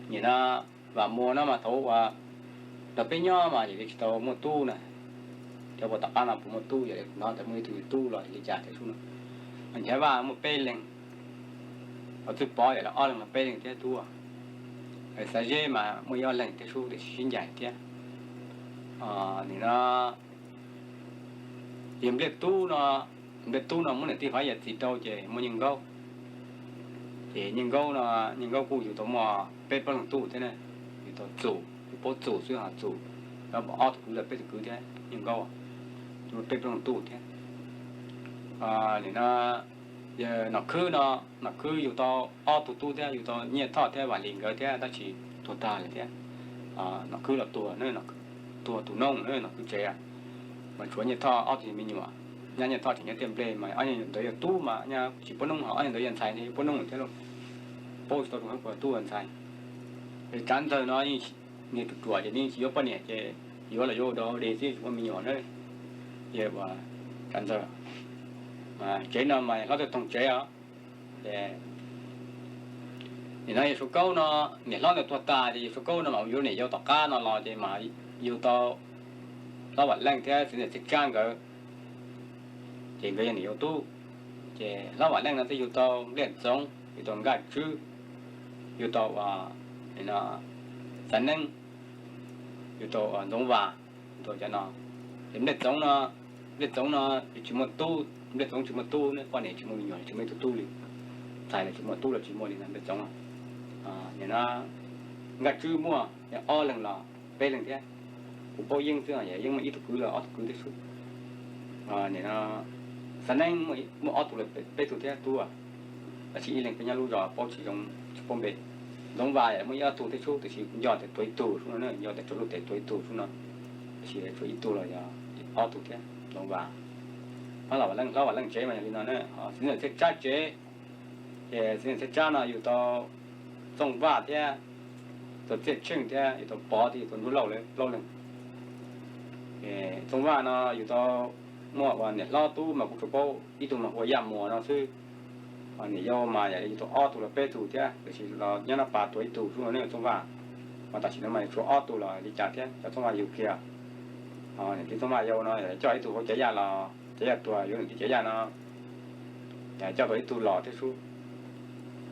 nim no Vam Muas no mas thaum uas nrog peb nyob mas yog li tsis tau muaj tub na. Cov puas tom qab no puas muaj tub, yog li no tau muaj ib tug tub los yog li cas thiab sub no. Nchaiv Vaj muaj peb leeg, ho Txwj Pov yog li ob leeg los peb leeg thiab tub. Xaiv Zeb mas muaj ib ob leeg thiab sub tiam sis sib ncaim thiab. Nim no yog Npliaj Tub no, Npliaj Tub no muab niam tij fav yam txiv rau ces muaj Nyiaj Nkaub. Ces Nyiaj Nkaub no, Nyiaj Nkaub kuj yug tau muaj peb plaub leeg tub thiab na. Yug tau Txum, yug Paub Txum xwb ho Txum, ob tug kwv los peb tug kwv thiab Nyiaj Nkaub, muaj peb plaub leeg tub thiab. Nim no yog Nom Khwb no, Nom Khwb yug tau ob tug tub thiab, yug tau Nyiaj Thoj thiab Vam Lis nkawd thiab tab sis tuag tag lawm thiab. Nom Khwb los tuag, tuag tus nooj na Nom Khwb tsev, mas tshuav Nyiaj Thoj ob tug me nyuam. Nyab Nyiaj Thoj tseem nyob tiaj nplej mas ob ntawd yog tub mas nyab tsis puab noob, ho ob ntawd yog ntxhais puab noob thiab lauj. Paub tsis tau rau qhov puas tub ntxhais. Tsav Ntxawg no niag ruam ruam ces nws tsis yuav poj niam ces yuav los yuav ua dog ua dig xwb tsis muaj me nyuam na. Yog ua Tsav Ntxawg, tsev no mas hlob Txawj Toog tsev os. Nim no Yawg Suav Kaub no, niam hlob ntawd tuag tas ces Yawg Suav Kaub no mas yug niam yau tom qab no los ces mas yug tau hlob Vam Leej thiab txiv ntxawm Txhiaj Tsab nkawd, ces nkawd yog niam yau tub. Ces hlob Vam Leej no twb yug tau Npliaj Txoov, yug tau Nkaj Tswb, yug tau Xav Neeb, yug tau Ntxoov Vas, yug tau cov no. Ces Npliaj Txoov no, Npliaj Txoov no tsis muaj tub, Npliaj Txoov tsis muaj tub, poj niam tsis muaj me nyuam, tsis muaj ib tug tub li. Ntxhais los tsis muaj, tub los tsis muaj li no Npliaj Txoov no. Nim no Nkaj Tswb muaj ob leeg los peb leeg thiab. Kuv paub Yeeb xwb, Yeeb muaj ib tug kwv los ob tug kwv thiab sub. Nim no Xav Neeb muaj ob tug los peb tug thiab tub, tab sis ib leeg peb nyob lub zos paub tsis zoo, tsis paub npe. Ntxoov Vas muaj ib ob tug thiab sub, tab sis nco tias tuag ib tug sub no, nco tias tsaus luj tes tuag ib tug sub no, tab sis tshuav ib tug los yog ob tug thiab Ntxoov Vas. Hlob Vam Leej, hlob Vam Leej tsev mas yog li no na. Txiv ntxawm Txhiaj Tsab tsev, ces txiv ntxawm Txhiaj Tsab no yug tau Txooj Vaj thiab, tau Txhiaj Tsheej thiab, yug tau Pov thiab yug tau Ntsuab Lauj lawv plaub leeg. Txooj Vaj no yug tau muaj ua niam hlob tub mas kuv tsuas paub ib tug mas hu ua Yaj Muas no xwb. Niam yau mas yog yug tau ob tug los peb tug thiab, tab sis los nyob Naj Pas tuag ib tug sub no ne Txooj Vaj. Mas tam sim no mas tshuav ob tug los li cas thiab, cov Txooj Vaj yug kiag. Niam txiv Txooj Vaj yau no coj ib tug hauv Caiv Yaj los, Caiv Yaj tuag yuav niam txiv Caiv Yaj no coj tau ib tug los thiab sub.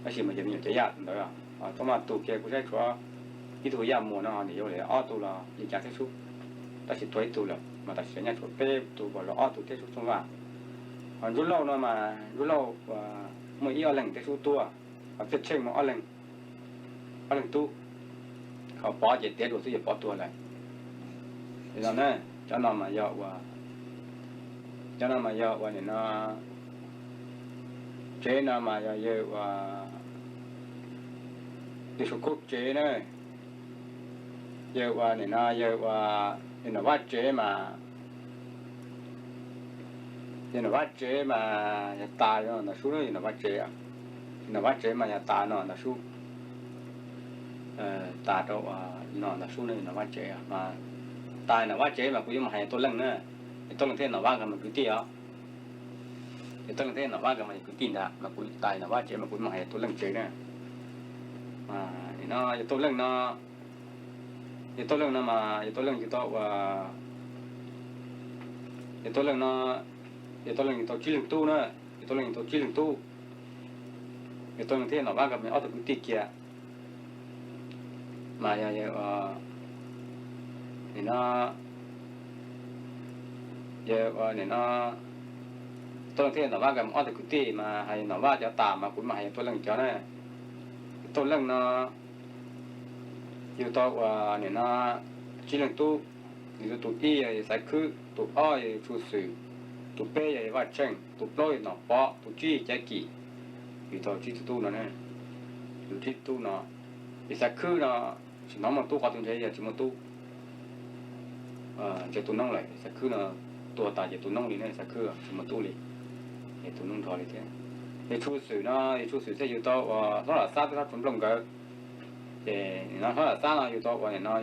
Tab sis mas yog me nyuam Caiv Yaj ntawd, Txooj Vaj tuag kiag kuv saib tshuav ib tug Yaj Muas no niam yau li ob tug los li cas thiab sub. Tab sis tuag ib tug lawm mas tam sim no nyaj tshuav peb tug los ob tug thiab sub Txooj Vaj. Ho Ntsuab Lauj no mas Ntsuab Lauj muaj ib ob leeg thiab sub tuaj, ho Txhiaj Tsheej muaj ob leeg, ob leeg tub. Ho Pov ces tiav dua xwb yog Pov tuag lawm. Li no na, cov no mas yog ua, cov no mas yog ua nim no, tsev no mas yog yawg ua, yawg Suav Kaub tsev na. Yawg ua nim no yawg ua, yawg Nom Vaj tsev mas, yawg Nom Vaj tsev mas yog tas no ntawd sub, yawg Nom Vaj tsev, yawg Nom Vaj tsev mas yog tas no ntawd sub. Tas rau no ntawd sub, yawg Nom Vaj tsev mas, tas Nom Vaj tsev mas kuv yuav mus hais yawg Tuaj Leej na. Yawg Tuaj Leej thiab Nom Vaj nkawd mas kwv tij os. Yawg Tuaj Leej thiab Nom Vaj nkawd mas yog kwv tij ntag, mas kuv tas Nom Vaj tsev mas kuv mus hais yawg Tuaj Leej tsev na. Nim no yawg Tuaj Leej no, yawg Tuaj Leej no mas yawg Tuaj Leej yug tau ua, yawg Tuaj Leej no, yawg Tuaj Leej yug tau tsib leeg tub na, yawg Tuaj Leej yug tau tsib leeg tub. Yawg Tuaj Leej thiab Nom Vaj nkawd mas ob tug kwv tij kiag. Mas yog, nim no, yog ua nim no, Tuaj Leej thiab Nom Vaj nkawd mas ob tug kwv tij mas hais Nom Vaj cov tas mas kuv mam hais yawg Tuaj Leej cov na. Yawg Tuaj Leej no yug tau ua nim no tsib leeg tub, yug tau tus ib yog Xaiv Khwb, tus ob yog Tshu Xwm, tus peb yog Vaj Tsheej, tus plaub yog Nom Pov, tus tsib Caiv Kim. Yug tau tsib tug tub no, yug tsib tug tub no. Yog Xaiv Khwb no tsis hnov muaj tub, qhov twg ntshe yog tsis muaj tub. Ntshe tu noob lawm, Xaiv Khwb no tuag tas ces tu noob li ne, Xaiv Khwb tsis muaj tub li, es tu noob nrho li thiab. Yog Tshu Xwm no, yog Tshu Xwm thiaj yug tau ua hlob Lam Xab thiab hlob Tsuas Nplooj nkawd. Ces nim no hlob Lam Xab no yug tau ua nim no,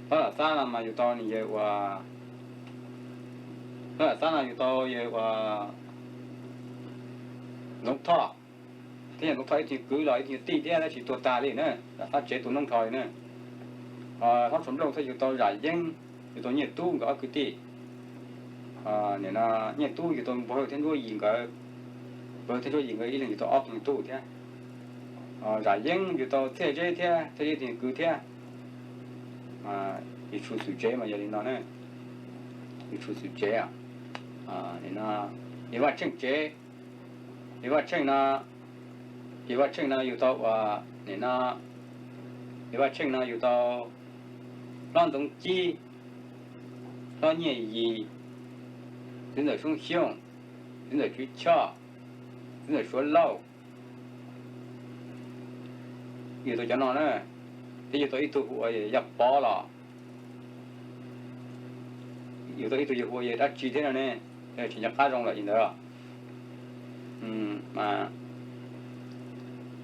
hlob Lam Xab no mas yug tau nws yawg ua, hlob Lam Xab no yug tau yawg ua Ntxoov Thoj, thiab yawg Ntxoov Thoj ib tug kwv los ib tug tij thiab tab sis tuag tag li na, Lam Xab tsev tu noob nrho li na. Hlob Tshuav Nplooj thiaj yug tau Zam Yeeb, yug tau Nyiaj Tub nkawd ob kwv tij. Nim no Nyiaj Tub yug tau Npua Hawj thiab Ntsuab Yim nkawd, Npua Hawj thiab Ntsuab Yim nkawd ib leeg yug tau ob tug tub thiab. Zam Yeeb yug tau Txhiaj Zeb thiab, Txhiaj Zeb ib tug kwv thiab. Yawg Tshuav Xwm tsev mas yog li no na, yawg Tshuav Xwm tsev. Nim no yawg Vaj Tsheej tsev, yawg Vaj Tsheej no, yawg Vaj Tsheej no yug tau ua, nim no yawg Vaj Tsheej no yug tau hlob Ntxoov Cib, hlob Nyiaj Yim, txiv ntxawm Soob Xyooj, txiv ntxawm Tswv Choj, txiv ntxawm Suav Lauj. Yug tau cov no na, thiab yug tau ib tug hu ua Yaj Pov los, yug tau ib tug yawg hu ua yawg dab tsi thiab no ne, tsis nco qab zoo lawm li ntawd.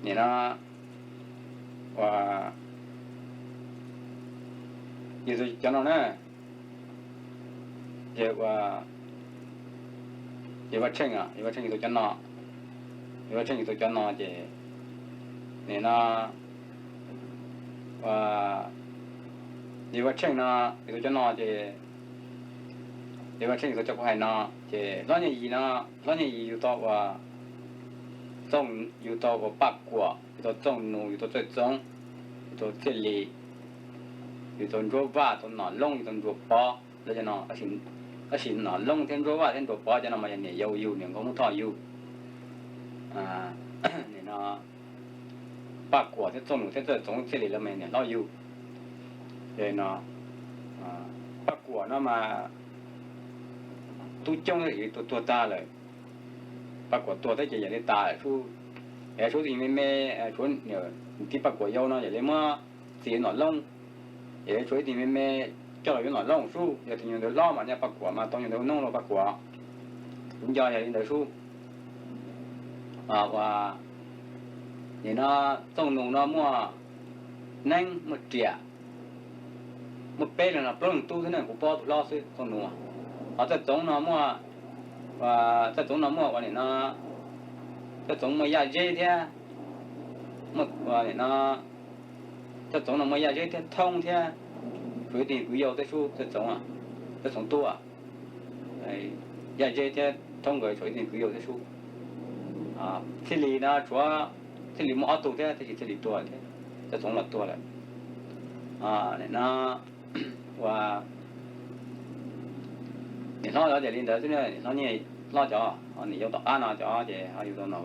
Nim no ua, yug tau cov no na, ces ua, yawg Vaj Tsheej, yawg Vaj Tsheej yug tau cov no, yawg Vaj Tsheej yug tau cov no ces, nim no ua, yawg Vaj Tsheej no yug tau cov no ces, yawg Vaj Tsheej yug tau cov kuv hais no, ces hlob Nyiaj Yim no, hlob Nyiaj Yim yug tau ua, Txooj, yug tau ua Paj Kuam, yug tau Txooj Nus, yug tau Txawj Txoov, yug tau Txhiaj Lis, yug tau Ntsuab Vaj, tau Nom Loob, yug tau Nruas Pov, lawv cov no. Tab sis Nom Loob thiab Ntsuab Vaj thiab Nruas Pov cov no mas yog niam yau yug, niam nkauj Hmoob Thoj yug. Nim no Paj Kuam thiab Txooj Nus thiab Txawj Txoov, Txhiaj Lis lawv mas yog niam hlob yug. Ces no Paj Kuam no mas tub coob, tuag tag lawm. Paj Kuam tuag thiab ces yam li tas lawm sub. Es tshuav ib tug me me, tshuav niam tij Paj Kuam yau no yam li muab txiv Nom Loob, es tshuav ib tug me me coj los yuav Nom Loob sub, yog tus nyuag ntawd hlob mas nyob Paj Kuam mas tau nyuag ntawd hnub los Paj Kuam. Kuv nco yog li ntawd sub. Ua, nim no Txooj Nus no muaj Neeb muaj Riam, muaj peb leeg no plaub leeg tub xwb ne, kuv paub tus hlob xwb Txooj Nus. Ho Txawj Txoov no muaj, Txawj Txoov no muaj ua nim no, Txawj Txoov muaj Yaj Zeb thiab, muaj ua nim no, Txawj Txoov no muaj Yaj Zeb thiab Thoob thiab, tshuav ib tug kwv yau thiab sub Txawj Txoov, Txawj Txoov tub. Yaj Zeb thiab Thoob nkawd tshuav ib tug kwv yau thiab sub. Txhiaj Lis no tshuav, Txhiaj Lis muaj ob tug thiab tab sis Txhiaj Lis tuag thiab, Txawj Txoov los tuag lawm. Nim no ua, niam hlob cov ces li ntawd xwb, niam hlob, niam hlob cov, niam yau tom qab no cov ces ho yug tau,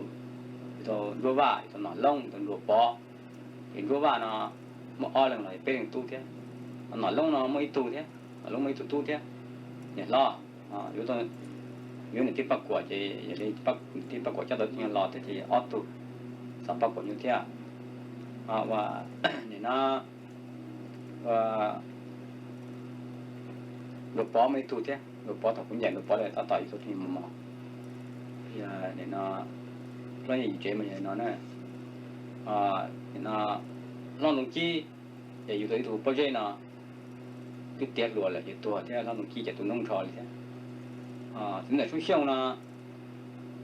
yug tau Ntsuab Vaj, yug tau Nom Loob, yug tau Nruas Pov. Ces Ntsuab Vaj no muaj ob leeg los yog peb leeg tub thiab. Nom Loob no muaj ib tug thiab, Nom Loob muaj ib tug tub thiab, niam hlob. Yuav niam tij Paj Kuam ces yog li niam tij Paj Kuam coj tau tus nyuag los thiab ces ob tug, xav Paj Kuam nyuag thiab. Ua, nim no Nruas Pov muaj ib tug thiab, Nruas Pov thaum kuv ncaim Nruas Pov lawm tab tom yug tau tus nyuag mos mos. Nim no hlob Nyiaj Yim tsev mas yog no na. Nim no hlob Ntxoov Cib ces yug tau ib tug pob zeb no, twb tiav hluas lawm ces tuag thiab, hlob Ntxoov Cib ces tu noob nrho li thiab. Txiv ntxawm Soob Xyooj no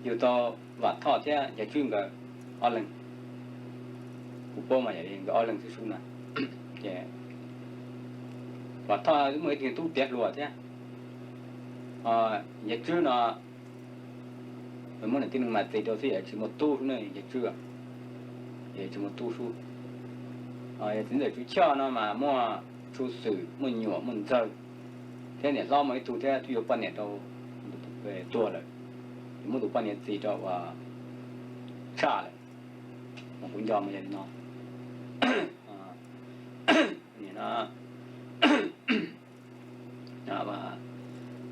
yug tau Vam Thoj thiab Yawg Tswb nkawd ob leeg. Kuv paub mas yog li nkawd ob leeg xwb sub na. Ces Vam Thoj muaj ib tug tub tiav hluas thiab. Yawg Tswb no muab niam tij neej mas txiv rau xwb, yawg tsis muaj tub sub ne, Yawg Tswb, yawg tsis muaj tub sub. Yog txiv ntxawm Tswv Choj no mas muaj Tshu Xwm, muaj Nyuam, muaj Ntxawg, thiab niam hlob muaj ib tug thiab twb yuav poj niam rau, tuag lawm, muab tus poj niam txiv rau ua tshaj lawm. Mas kuv nco mas yog li no. Nim no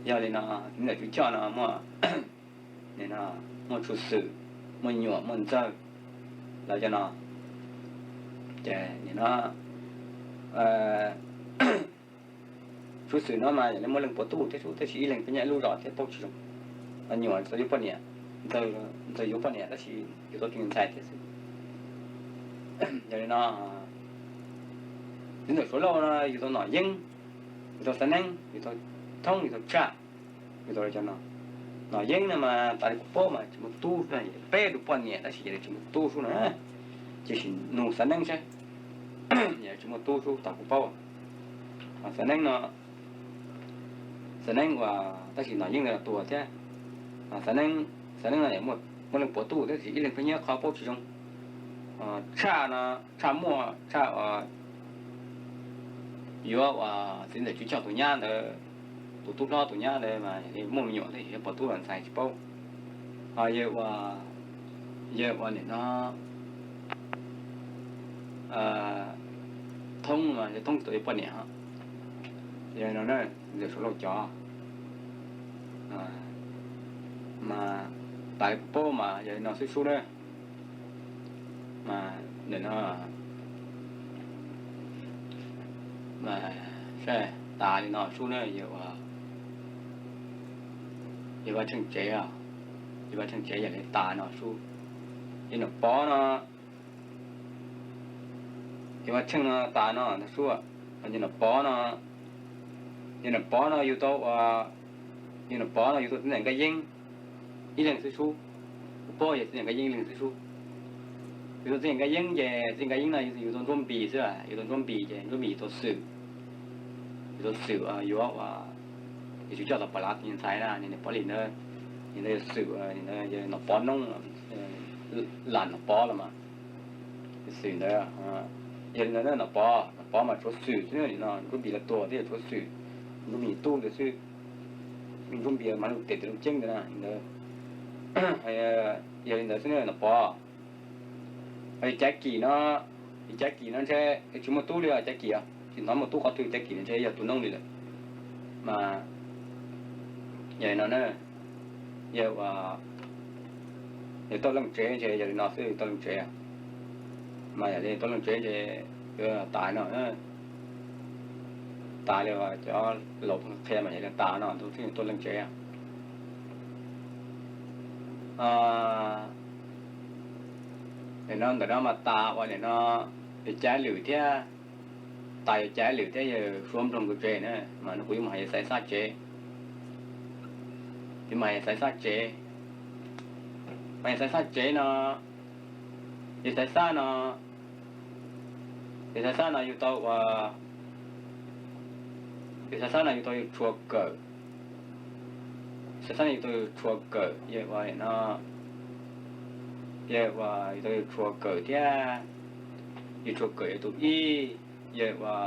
yog li no, txiv ntxawm Tswv Choj no muaj, muaj Tshu Xwm, muaj Nyuam, muaj Ntxawg, lawv cov no. Ces nim no Tshu Xwm no mas yog li muaj leej puav tub thiab sub, tab sis ib leeg pheej nyob ib lub zos thiab paub tsis zoo. Nyuam tau yuav poj niam, Ntxawg yuav poj niam tab sis yuav tau tus ntxhais thiab xwb. Yog li no, txiv ntxawm Suav Lauj no yug tau Nom Yeeb, yug tau Xav Neeb, yug tau Thoob, yug tau Tshaj, yug tau cov no. Nom Yeeb no mas tas li kuv paub mas tsis muaj tub, peb tug poj niam tab sis yog li tsis muaj tub sub na, cia sim nug Xav Neeb saib, yog tsis muaj tub sub tas kuv paub. Xav Neeb no, Xav Neeb uas tab sis Nom Yeeb ntawd tuag thiab. Xav Neeb, Xav Neeb no muaj leej puav tub thiab tab sis ib leeg pheej nyob qhov paub tsis zoo. Tshaj no, Tshaj muaj, Tshaj yuav uas txiv ntxawm Tswv Choj tus nyab ntawd, tus tub hlob tus nyab ntawd mas muaj me nyuam thiab yog puav tub los ntxhais tsis paub. Ho yawg ua, yawg ua nim no Thoob mas yawg Thoob tsis tau yuav poj niam, yog no na, ntxawm Suav Lauj cov mas tas li kuv paub mas yog li no xwb sub na. Mas nim no mas tas li no sub na, yawg Vaj Tsheej tsev, yawg Vaj Tsheej tsev yog li tas no sub. Yawg Nom Pov no, yawg Vaj Tsheej no tas no sub, yawg Nom Pov no, yawg Nom Pov no yug tau, yawg Nom Pov no yug tau txiv ntxawm Nkaj Yeeb ib leeg xwb sub. Kuv paub yog txiv ntxawm Nkaj Yeeb ib leeg xwb sub. Yug tau txiv ntxawm Nkaj Yeeb ces txiv ntxawm Nkaj Yeeb no yug tau Ntsuab Npis xwb, yug tau Ntsuab Npis ces Ntsuab Npis yug tau Xwm, yug tau Xwm yuav ua, yug tsis coj tau Pov Lav tus niag ntxhais na, niag Pov Lis ntawd, niag ntawd yog Xwm, niag ntawd yog Nom Pov Noob, Lam Nom Pov los mas. Xwm ntawd, yog li ntawd Nom Pov, Nom Pov mas tshuav Xwm xwb na, nim no Ntsuab Npis los tuag thiab tshuav Xwm, Ntsuab Npis tub ntawd xwb. Ntsuab Npis mas lub tes tes lub ceeb ntawd na, ntawd. Yog li ntawd xwb na Nom Pov. Cav Kim no, Cav Kim no ntshe tsis muaj tub li os, Cav Kim os tsis hnov muaj tub qhov twg, Cav Kim no ntshe yog tus noob li lawm. Mas yog li no na, yog ua, yog Tooj Leej tsev ntshe yog li no xwb, Tooj Leej tsev. Mas yog li Tooj Leej tsev ntshe yuav tas no, tas li uas cov laus qhia mas yog li tas no ntu xwb Tooj Leej tsev. Nim no ntawm no mas tas uas nim no yawg Cav Lwm thiab, tas yawg Cav Lwm thiab yawg Suav Nploog nkawd tsev na, mas no kuv yuav mus hais yawg Xaiv Xab tsev. Kuv mus hais yawg Xaiv Xab tsev, mas yawg Xaiv Xab tsev no, yawg Xaiv Xab no, yawg Xaiv Xab no yug tau ua, yawg Xaiv Xab no yug tau yawg Tshua Kawm. Xaiv Xab no yug tau yawg Tshua Kawm, yawg ua no, yawg ua yug tau yawg Tshua Kawm thiab, yawg Tshua Kawm yog tus ib, yawg ua,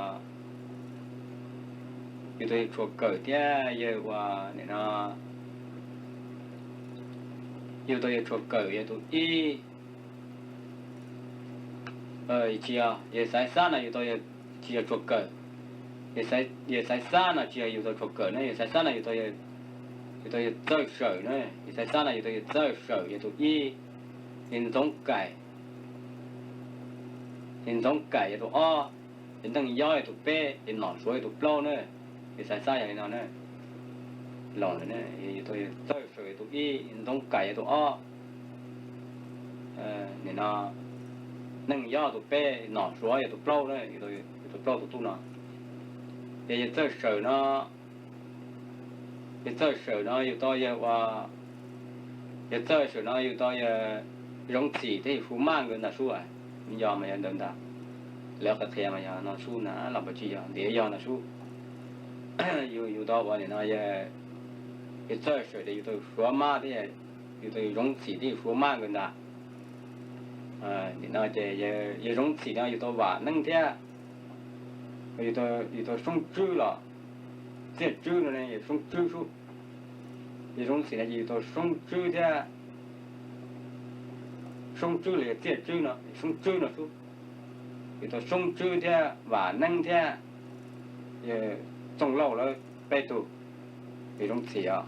yug tau yawg Tshua Kawm thiab yawg ua nim no, yug tau yawg Tshua Kawm yog tus ib. Tsis yog, yawg Xaiv Xab no yug tau, tsis yog Tshua Kawm. Yawg Xaiv Xab no tsis yog yug tau Tshua Kawm na, yawg Xaiv Xab no yug tau, yug tau yawg Txawj Sawm na, yawg Xaiv Xab no yug tau yawg Txawj Sawm yog tus ib, yawg Ntxoov Kaim, yawg Ntxoov Kaim yog tus ob, yawg Neej Yob yog tus peb, yawg Nom Suav yog tus plaub na. Yawg Xaiv Xab yog li no na, los lawm, yug tau yawg Txawj Sawm yog tus ib, yawg Ntxoov Kaim yog tus ob, nim no Neej Yob tus peb, Nom Suav yog tus plaub na, yug tau plaub tus tub no. Ces yawg Txawj Sawm no, yawg Txawj Sawm no yug tau yawg ua, yawg Txawj Sawm no yug tau yawg Zoov Txhim thiab yawg Suav Maj nkawd ntag sub. Yog mas yog ntawd ntag, lawv qhia qhia mas yog no sub na, los puas tsis yog, ntiav yog no sub. Yug, yug tau ua nim no yawg Txawj Sawm ces yug tau Suav Maj thiab, yug tau yawg Zoov Txhim thiab yawg Suav Maj nkawd ntag. Nim no ces yawg Zoov Txhim no yug tau Vam Neeb thiab, yug tau Soob Tswb los Txiaj Tswb no ne, yawg Soob Tswb sub. Yawg Zoov Txhim no ces yug tau Soob Tswb thiab, Soob Tswb los yog Txiaj Tswb no, Soob Tswb no sub. Yug tau Soob Tswb thiab Vam Neeb thiab yawg Txooj Lauj lawv peb tug, yawg Zoov Txhim os.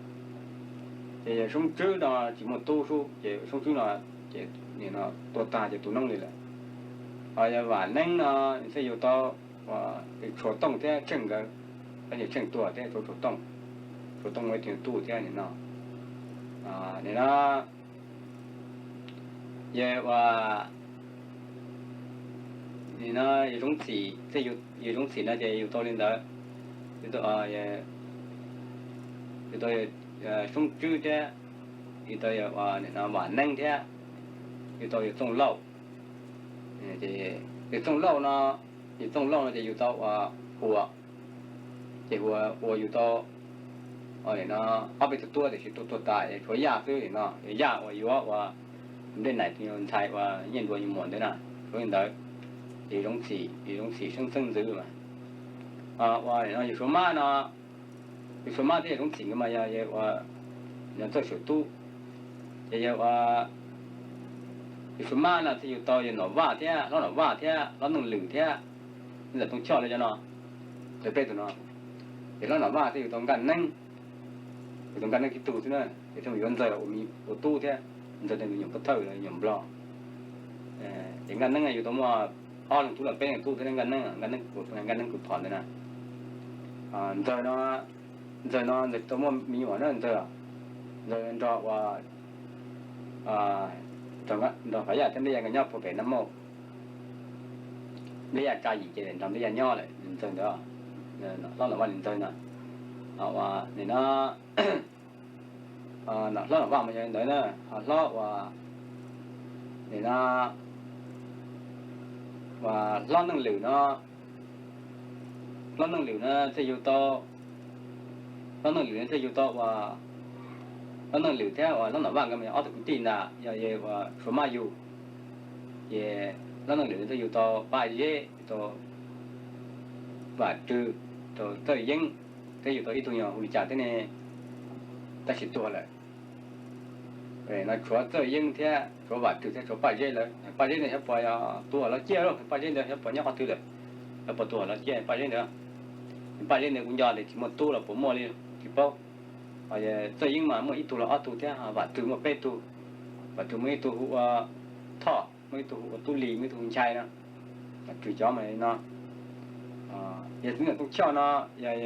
Ces yawg Soob Tswb no tsis muaj tub sub, ces Soob Tswb no ces nim no tuag tag ces tus noob li lawm. Ho yawg Vam Neeb no nws thiaj yug tau Tshuas Tooj thiab Tsheej nkawd, tab sis Tsheej tuag thiab tshuav Tshuas Tooj. Tshuas Tooj muaj ib tug tub thiab nim no, nim no yawg ua Nim no yus Zoov Txhim, yus Zoov Txhim no ces yus tau li ntawd, yus tau, yus tau Soob Tswb thiab, yus tau Vam Neeb thiab, yus tau yus Txooj Lauj. Yus Txooj Lauj no, yus Txooj Lauj no ces yus tau ua Huas, ces Huas yus tau no ob peb tug tub tiam sis tau tuag tas es tshuav Yaj xwb no, yog Yaj uas yuav ua Nplej Naim tus ntxhais uas Nyiaj Nruas yus muam ntawd na, tshuav li ntawd. Ces Zoov Txhim, yus Zoov Txhim Xeeb Xeeb Ntxwv mas, ua no yus Suav Mab no, yus Suav Mab thiab yus Zoov Txhim nkawd mas yog ua Txawj Sawm tub, ces yog ua yus Suav Mab no thiaj yus tau yus Nom Vaj thiab hlob Nom Vaj thiab hlob Neej Lwm thiab Ntxawm Tooj Choj li cov no, lawv peb tug no. Ces hlob Nom Vaj thiaj yus tau Nkaj Neeb, yus tau Nkaj Neeb tib tug xwb na, ces thiaj yuav Ntxawg los ua tub thiab, Ntxawg tus me nyuam pov thawj los nyuam nplog. Ces Nkaj Neeb yus tau muaj ob leeg tub los peb leeg tub thiab Nkaj Neeb, Nkaj Neeb, Nkaj Neeb kws phom ntawd na. Ntxawg no, Ntxawg no Ntxawg tsis tau muaj me nyuam na, Ntxawg, Ntxawg nrog ua, nrog Phav Yaj thiab Nplej Yaj nkawd nyob puag pem Nab Mauj. Nplej Yaj tsa yim ces nrog Nplej Yaj nyob lawm, Ntxawg ntawd, hlob Nom Vaj Ntxawg no. Nim no hlob Nom Vaj mas yog li ntawd na, ho hlob ua, nim no ua hlob Neej Lwm no, hlob Neej Lwm no thiaj yug tau, hlob Neej Lwm no thiaj yug tau ua, hlob Neej Lwm thiab ua hlob Nom Vaj nkawd mas yog ob tug kwv tij ntag, yog ua Suav Mab yug. Ces hlob Neej Lwm no thiaj yug tau Paj Zeb, yug tau Vam Rwg, tau Txawj Yeeb, thiab yug tau ib tug nyuag hu li cas thiab ne, tab sis tuag lawm. No tshuav Txawj Yeeb thiab tshuav Vam Rwg thiab tshuav Paj Zeb lawm. Paj Zeb ntawd xyov puas yog tuag los ciaj lauj, Paj Zeb ntawd xyov puas nyob qhov twg lawm, xyov puas tuag los ciaj Paj Zeb ntawd. Paj Zeb ntawd kuv nco tias tsis muaj tub los puas muaj li tsis paub. Txawj Yeeb mas muaj ib tug los ob tug thiab, Vam Rwg muaj peb tug. Vam Rwg muaj ib tug hu ua Thoj, muaj ib tug hu ua Tub Lis, muaj ib tug hu Nchai no. Vam Rwg cov mas no. Yog txiv ntxawm Tooj Choj no, yog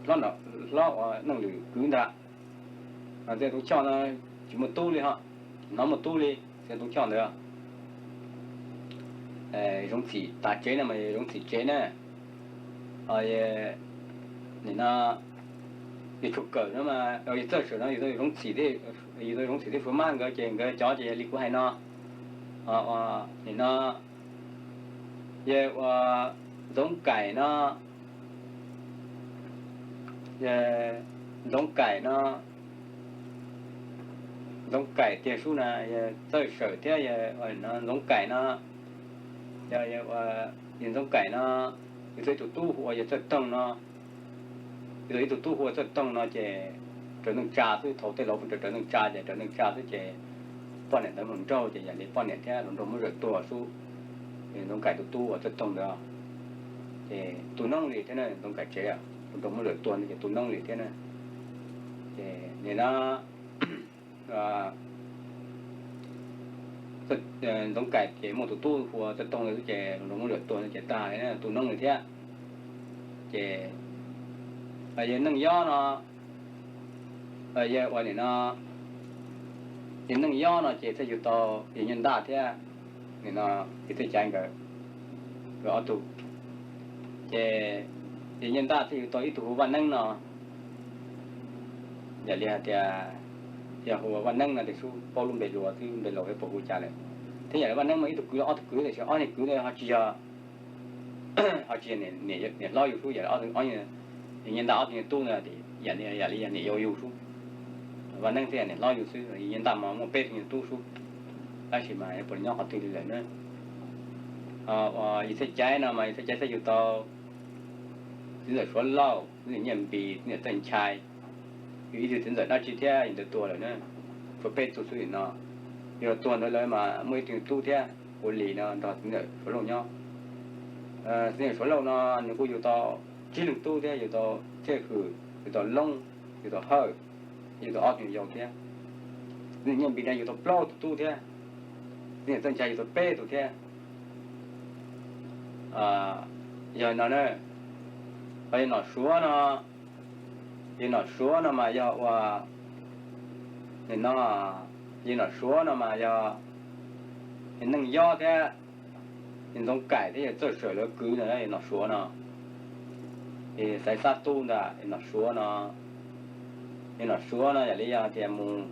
hlob, hlob ua Neej Lwm kwv ntag. Txiv ntxawm Tooj Choj no tsis muaj tub li ho, hnov muaj tub li txiv ntxawm Tooj Choj ntawd. Zoov Txhim tas tsev no mas yog Zoov Txhim tsev na. Nim no yog tshuaj kawm no mas yog Txawj Sawm no yog Zoov Txhim, yog Zoov Txhim thiab Suav Mab nkawd ces nkawd cov ces yog li kuv hais no. Nim no yog ua Ntxoov Kaim no, Ntxoov Kaim no, Ntxoov Kaim tiag sub na, yog Txawj Sawm thiab yog Ntxoov Kaim no, yog yog Ntxoov Kaim no, yus tau ib tug tub hu ua yog Txawj Toog no, yus tau ib tug tub hu ua Txawj Toog no ces raws neej tsa xwb, thaum tej laus raws neej tsa ces raws neej tsa xwb ces poj niam ntawd hluas nraug ces yam li poj niam thiab hluas nraug muab zawm tuag xwb. Ntxoov Kaim tus tub ua Txawj Toog ntawd ces tu noob li thiab na, Ntxoov Kaim tsev hluas nraug muab zawm tuag no ces tu noob li thiab na. Ces nim no Ntxoov Kaim ces muaj tus tub hu ua Txawj Toog ntawd xwb ces hluas nraug muab zawm tuag no ces tag li na, tu noob li thiab. Ces yawg Neej Yob no, yawg ua nim no, yawg Neej Yob no ces thiaj yug tau yawg Nyiaj Ntaj thiab, nim no yawg Txawj Caiv nkawd, nkawd ob tug. Ces yawg Nyiaj Ntaj thiaj yug tau ib tug hu Vaj Neeb no. Yam li hais tias yog hu ua Vaj Neeb no tias sub paub lub npe hluas xwb, npe laus xyov puas hu cas lawm. Thiab yam li Vaj Neeb mas ib tug kwv los ob tug kwv tiam sis ob niag kwv ntawd ho tsis yog, ho tsis yog niam hlob yus sub, yam li ob tug, yawg Nyiaj Ntaj ob tug niag tub ntawd yam li, yam li yog niam yau yus sub. Vaj Neeb thiaj yog niam hlob yus xwb, yawg Nyiaj Ntaj mas muaj peb tug niag tub sub, tab sis mas xyov puas nyob qhov twg li lawm na. Yawg Txawj Caiv no mas yawg Txawj Caiv thiaj yug tau txiv ntxawm Suav Lauj, txiv ntxawm Nyiaj Npis, txiv ntxawm Txawj Nchai, yog ib tug txiv ntxawm dab tsi thiab yus ntawd tuag lawm na. Tshuav peb tug xwb no. Yog tuag ntawd lawm mas muaj ib tug tub thiab, ua Lis no nrog txiv ntxawm Suav Lauj nyob. Txiv ntxawm Suav Lauj no nws kuj yug tau tsib leeg tub thiab, yug tau Txhiaj Hwm, yug tau Loob, yug tau Hawj, yug tau ob tug yau thiab. Txiv ntxawm Nyiaj Npis no yug tau plaub tug tub thiab, txiv ntxawm Txawj Nchai yug tau peb tug thiab. Yog no na, yawg Nom Suav no, yawg Nom Suav no mas yog ua, nim no, yawg Nom Suav no mas yog Neej Yob thiab, Ntxoov Kaim thiab yawg Txawj Sawm lawv kwv ntawd, Nom Suav no, es Xaiv Xab Tub ntawd, Nom Suav no, es Nom Suav no yam li yog tias mus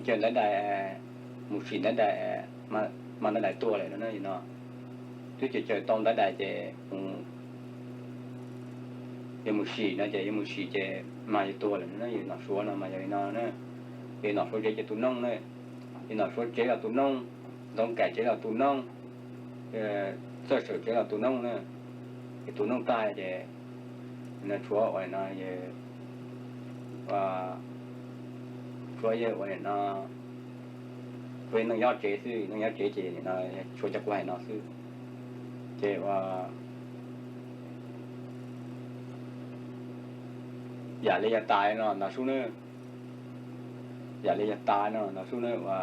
caw Ntaiv Dais, mus sim Ntaiv Dais, mas Ntaiv Dais tuag lawm no, twb caw caw tau Ntaiv Dais ces yog mus sim no ces yog mus sim ces mas yawg tuag lawm no, yawg Nom Suav no mas yog li no na. Yawg Nom Suav tsev ces tus nooj na, yawg Nom Suav tsev los tus nooj, Ntxoov Kaim tsev los tus nooj, Txawj Sawm tsev los tus nooj na. Ces tus nooj tag ces tshuav ua no, tshuav yawg ua no, tshuav yawg Neej Yob tsev xwb, Neej Yob tsev ces no tshuav cov kuv hais no xwb. Ces ua yam li yog tas no ntag sub na, yam li yog tas no ntag sub na, ua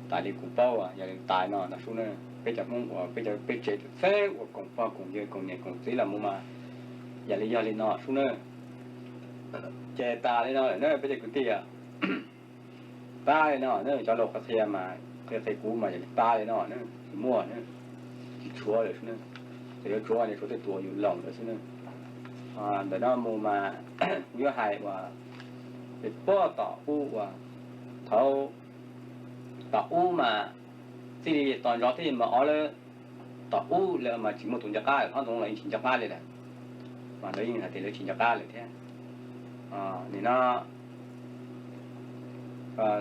tas li kuv paub yam li tas no ntag sub na. Peb cov Hmoob uas peb cov peb tsev txheeb ua koom pog koom yawg koom niam koom txiv los mus mas yam li yog li no sub na. Ces tas li no lawm na peb cov kwv tij. Tas li no na, cov laus qhia qhia mas qhia qhia kuv mas yog li tas li no na, tsis muaj na, tsis tshuav lawm sub na. Ces yuav tshuav ces tshuav tej tus uas yus loos lawm xwb na. Ntawm no mus mas kuv yuav hais uas peb puag tom ub uas thaum tom ub mas txij li tos ntsoov thiab mas ob lawv tom ub lawv mas tsis muaj tus nco qab lawm, hlob Ntxoov los yeej tsis nco qab li lawm, mas lawv yeej hais tias lawv tsis nco qab lawm thiab. Nim no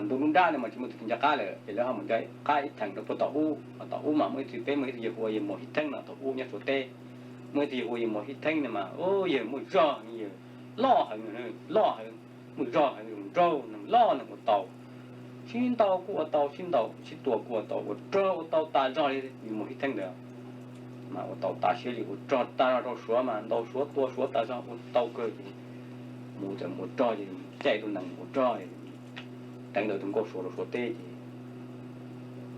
ntu nruab nrab no mas tsis muaj tus twg nco qab lawm ces lawv ho mus nco qab ib theem rau puag tom ub. Tom ub mas muaj ib tug peb muaj ib tug yawg hu ua yawg Muas Hib Theeb no, tom ub nyob Suav teb, muaj ib tug yawg hu ua yawg Muas Hib Theeb no mas yawg muaj zog, yawg loj heev, loj heev, muaj zog heev, zoo nraug, neeg loj neeg ua tau, sib ntaus kuj ua tau, sib ntaus sib tua kuj ua tau, ua rog ua tau tas zog li yawg Muas Hib Theeb ntawd. Mas ua tau tas siab li, ua rog tas zog rau Suav mas ntaus Suav tua Suav tas zog ua tau kawg ces mus txawm mus ua rog ces caij tus nees ua rog, deev ntawm tus nkauj Suav rau Suav teb ces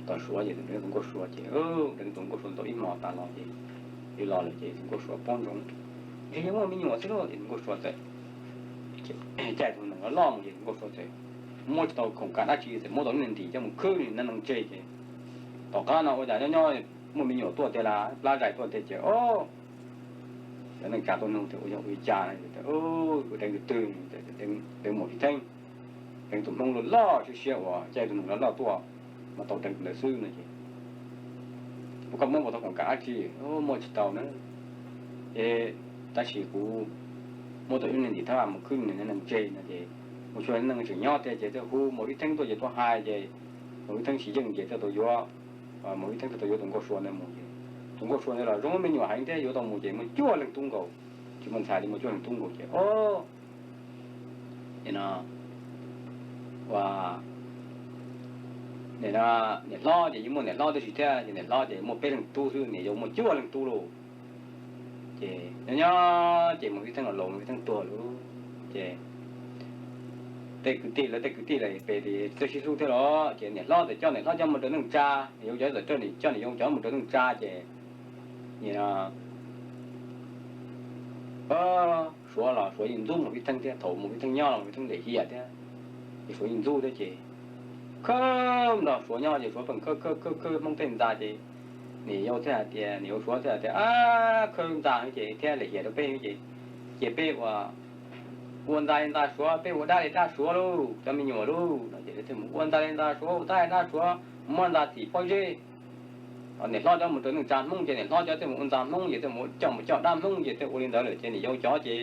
tom Suav ces tus nkauj Suav ces deev tus nkauj Suav ntaus ib hmos tas los ces los lawm ces tus nkauj Suav poob ntsoov, ntshe yeej muaj me nyuam xwb lauj, ces tus nkauj Suav txawm caij tus nees loj loj mus ces tus nkauj Suav txawm muab tsis tau khoom kav dab tsi txawm muab tau lub niag ntim coj mus khwb niag neeg tseg ces tom qab no ua cas nyob nyob muaj me nyuam tuaj tiag las, plab zais tuaj tiag ces o, cov neej tsa tuaj nug tias ua yog ua li cas no, ua deev tus twg, deev Muas Hib Theeb, deev tus Hmoob loj loj siab siab uas caij tus nees loj loj tuaj mas tau deev tus ntawd xwb no ces ua koj muab tau khoom kav dab tsi, muab tsis tau na, ces tab sis kuv muab tau ib lub niag ntim thab mus khwb niag neeg tseg no ces mus xyuas neeg tseem nyob tiag ces thiaj hu Muas Hib Theeb tuaj ces tuaj hais ces Muas Hib Theeb tsis yeej ces thiaj tau yuav, Muas Hib Theeb thiaj tau yuav tus nkauj Suav ntawd mus ces tus nkauj Suav ntawd los zoo me nyuam heev thiab yuav tau mus ces muaj cuaj leeg tub nkaus, tsis muaj ntxhais li muaj cuaj leeg tub nkaus ces o, nim no ua, nim no niam hlob ces yeej muaj niam hlob tib si thiab ces niam hlob ces muaj peb leeg tub xwb, niam yau muaj cuaj leeg tub lauj. Ces nyob nyob ces Muas Hib Theeb los laus, Muas Hib Theeb tuag lauj ces tej kwv tij lawv tej kwv tij lawv pem txawj sib hlub thiab los ces niam hlob txawm coj niam hlob coj mus rau neej tsa, niam yau cov txawm coj niam yau cov mus rau neej tsa ces nim no Suav los Suav yeej ntxub Muas Hib Theeb thiab, thaum Muas Hib Theeb nyob los Muas Hib Theeb lim hiam thiab, ces Suav yeej ntxub thiab ces khawb nrog Suav nyob ces Suav pheej khawb khawb khawb khawb Hmoob tej ntxa ces niam yau thiaj hais tias, niam yau Suav thiaj hais tias, ab, khawb ntxa ces thiab lim hiam rau peb ces, ces peb ua, ua ntxa li ntxa Suav, peb ua dab li dab Suav lauj, cov me nyuam lauj no ces lawv thiaj mus ua ntxa li ntxa Suav, ua dab li dab Suav, muab ntxa txhim pob zeb. Niam hlob cov mus raws neej tsa Hmoob ces niam hlob cov thiaj mus ua ntxa Hmoob ces thiaj mus coj mus coj dab Hmoob ces thiaj ua li ntawd lawm ces niam yau cov ces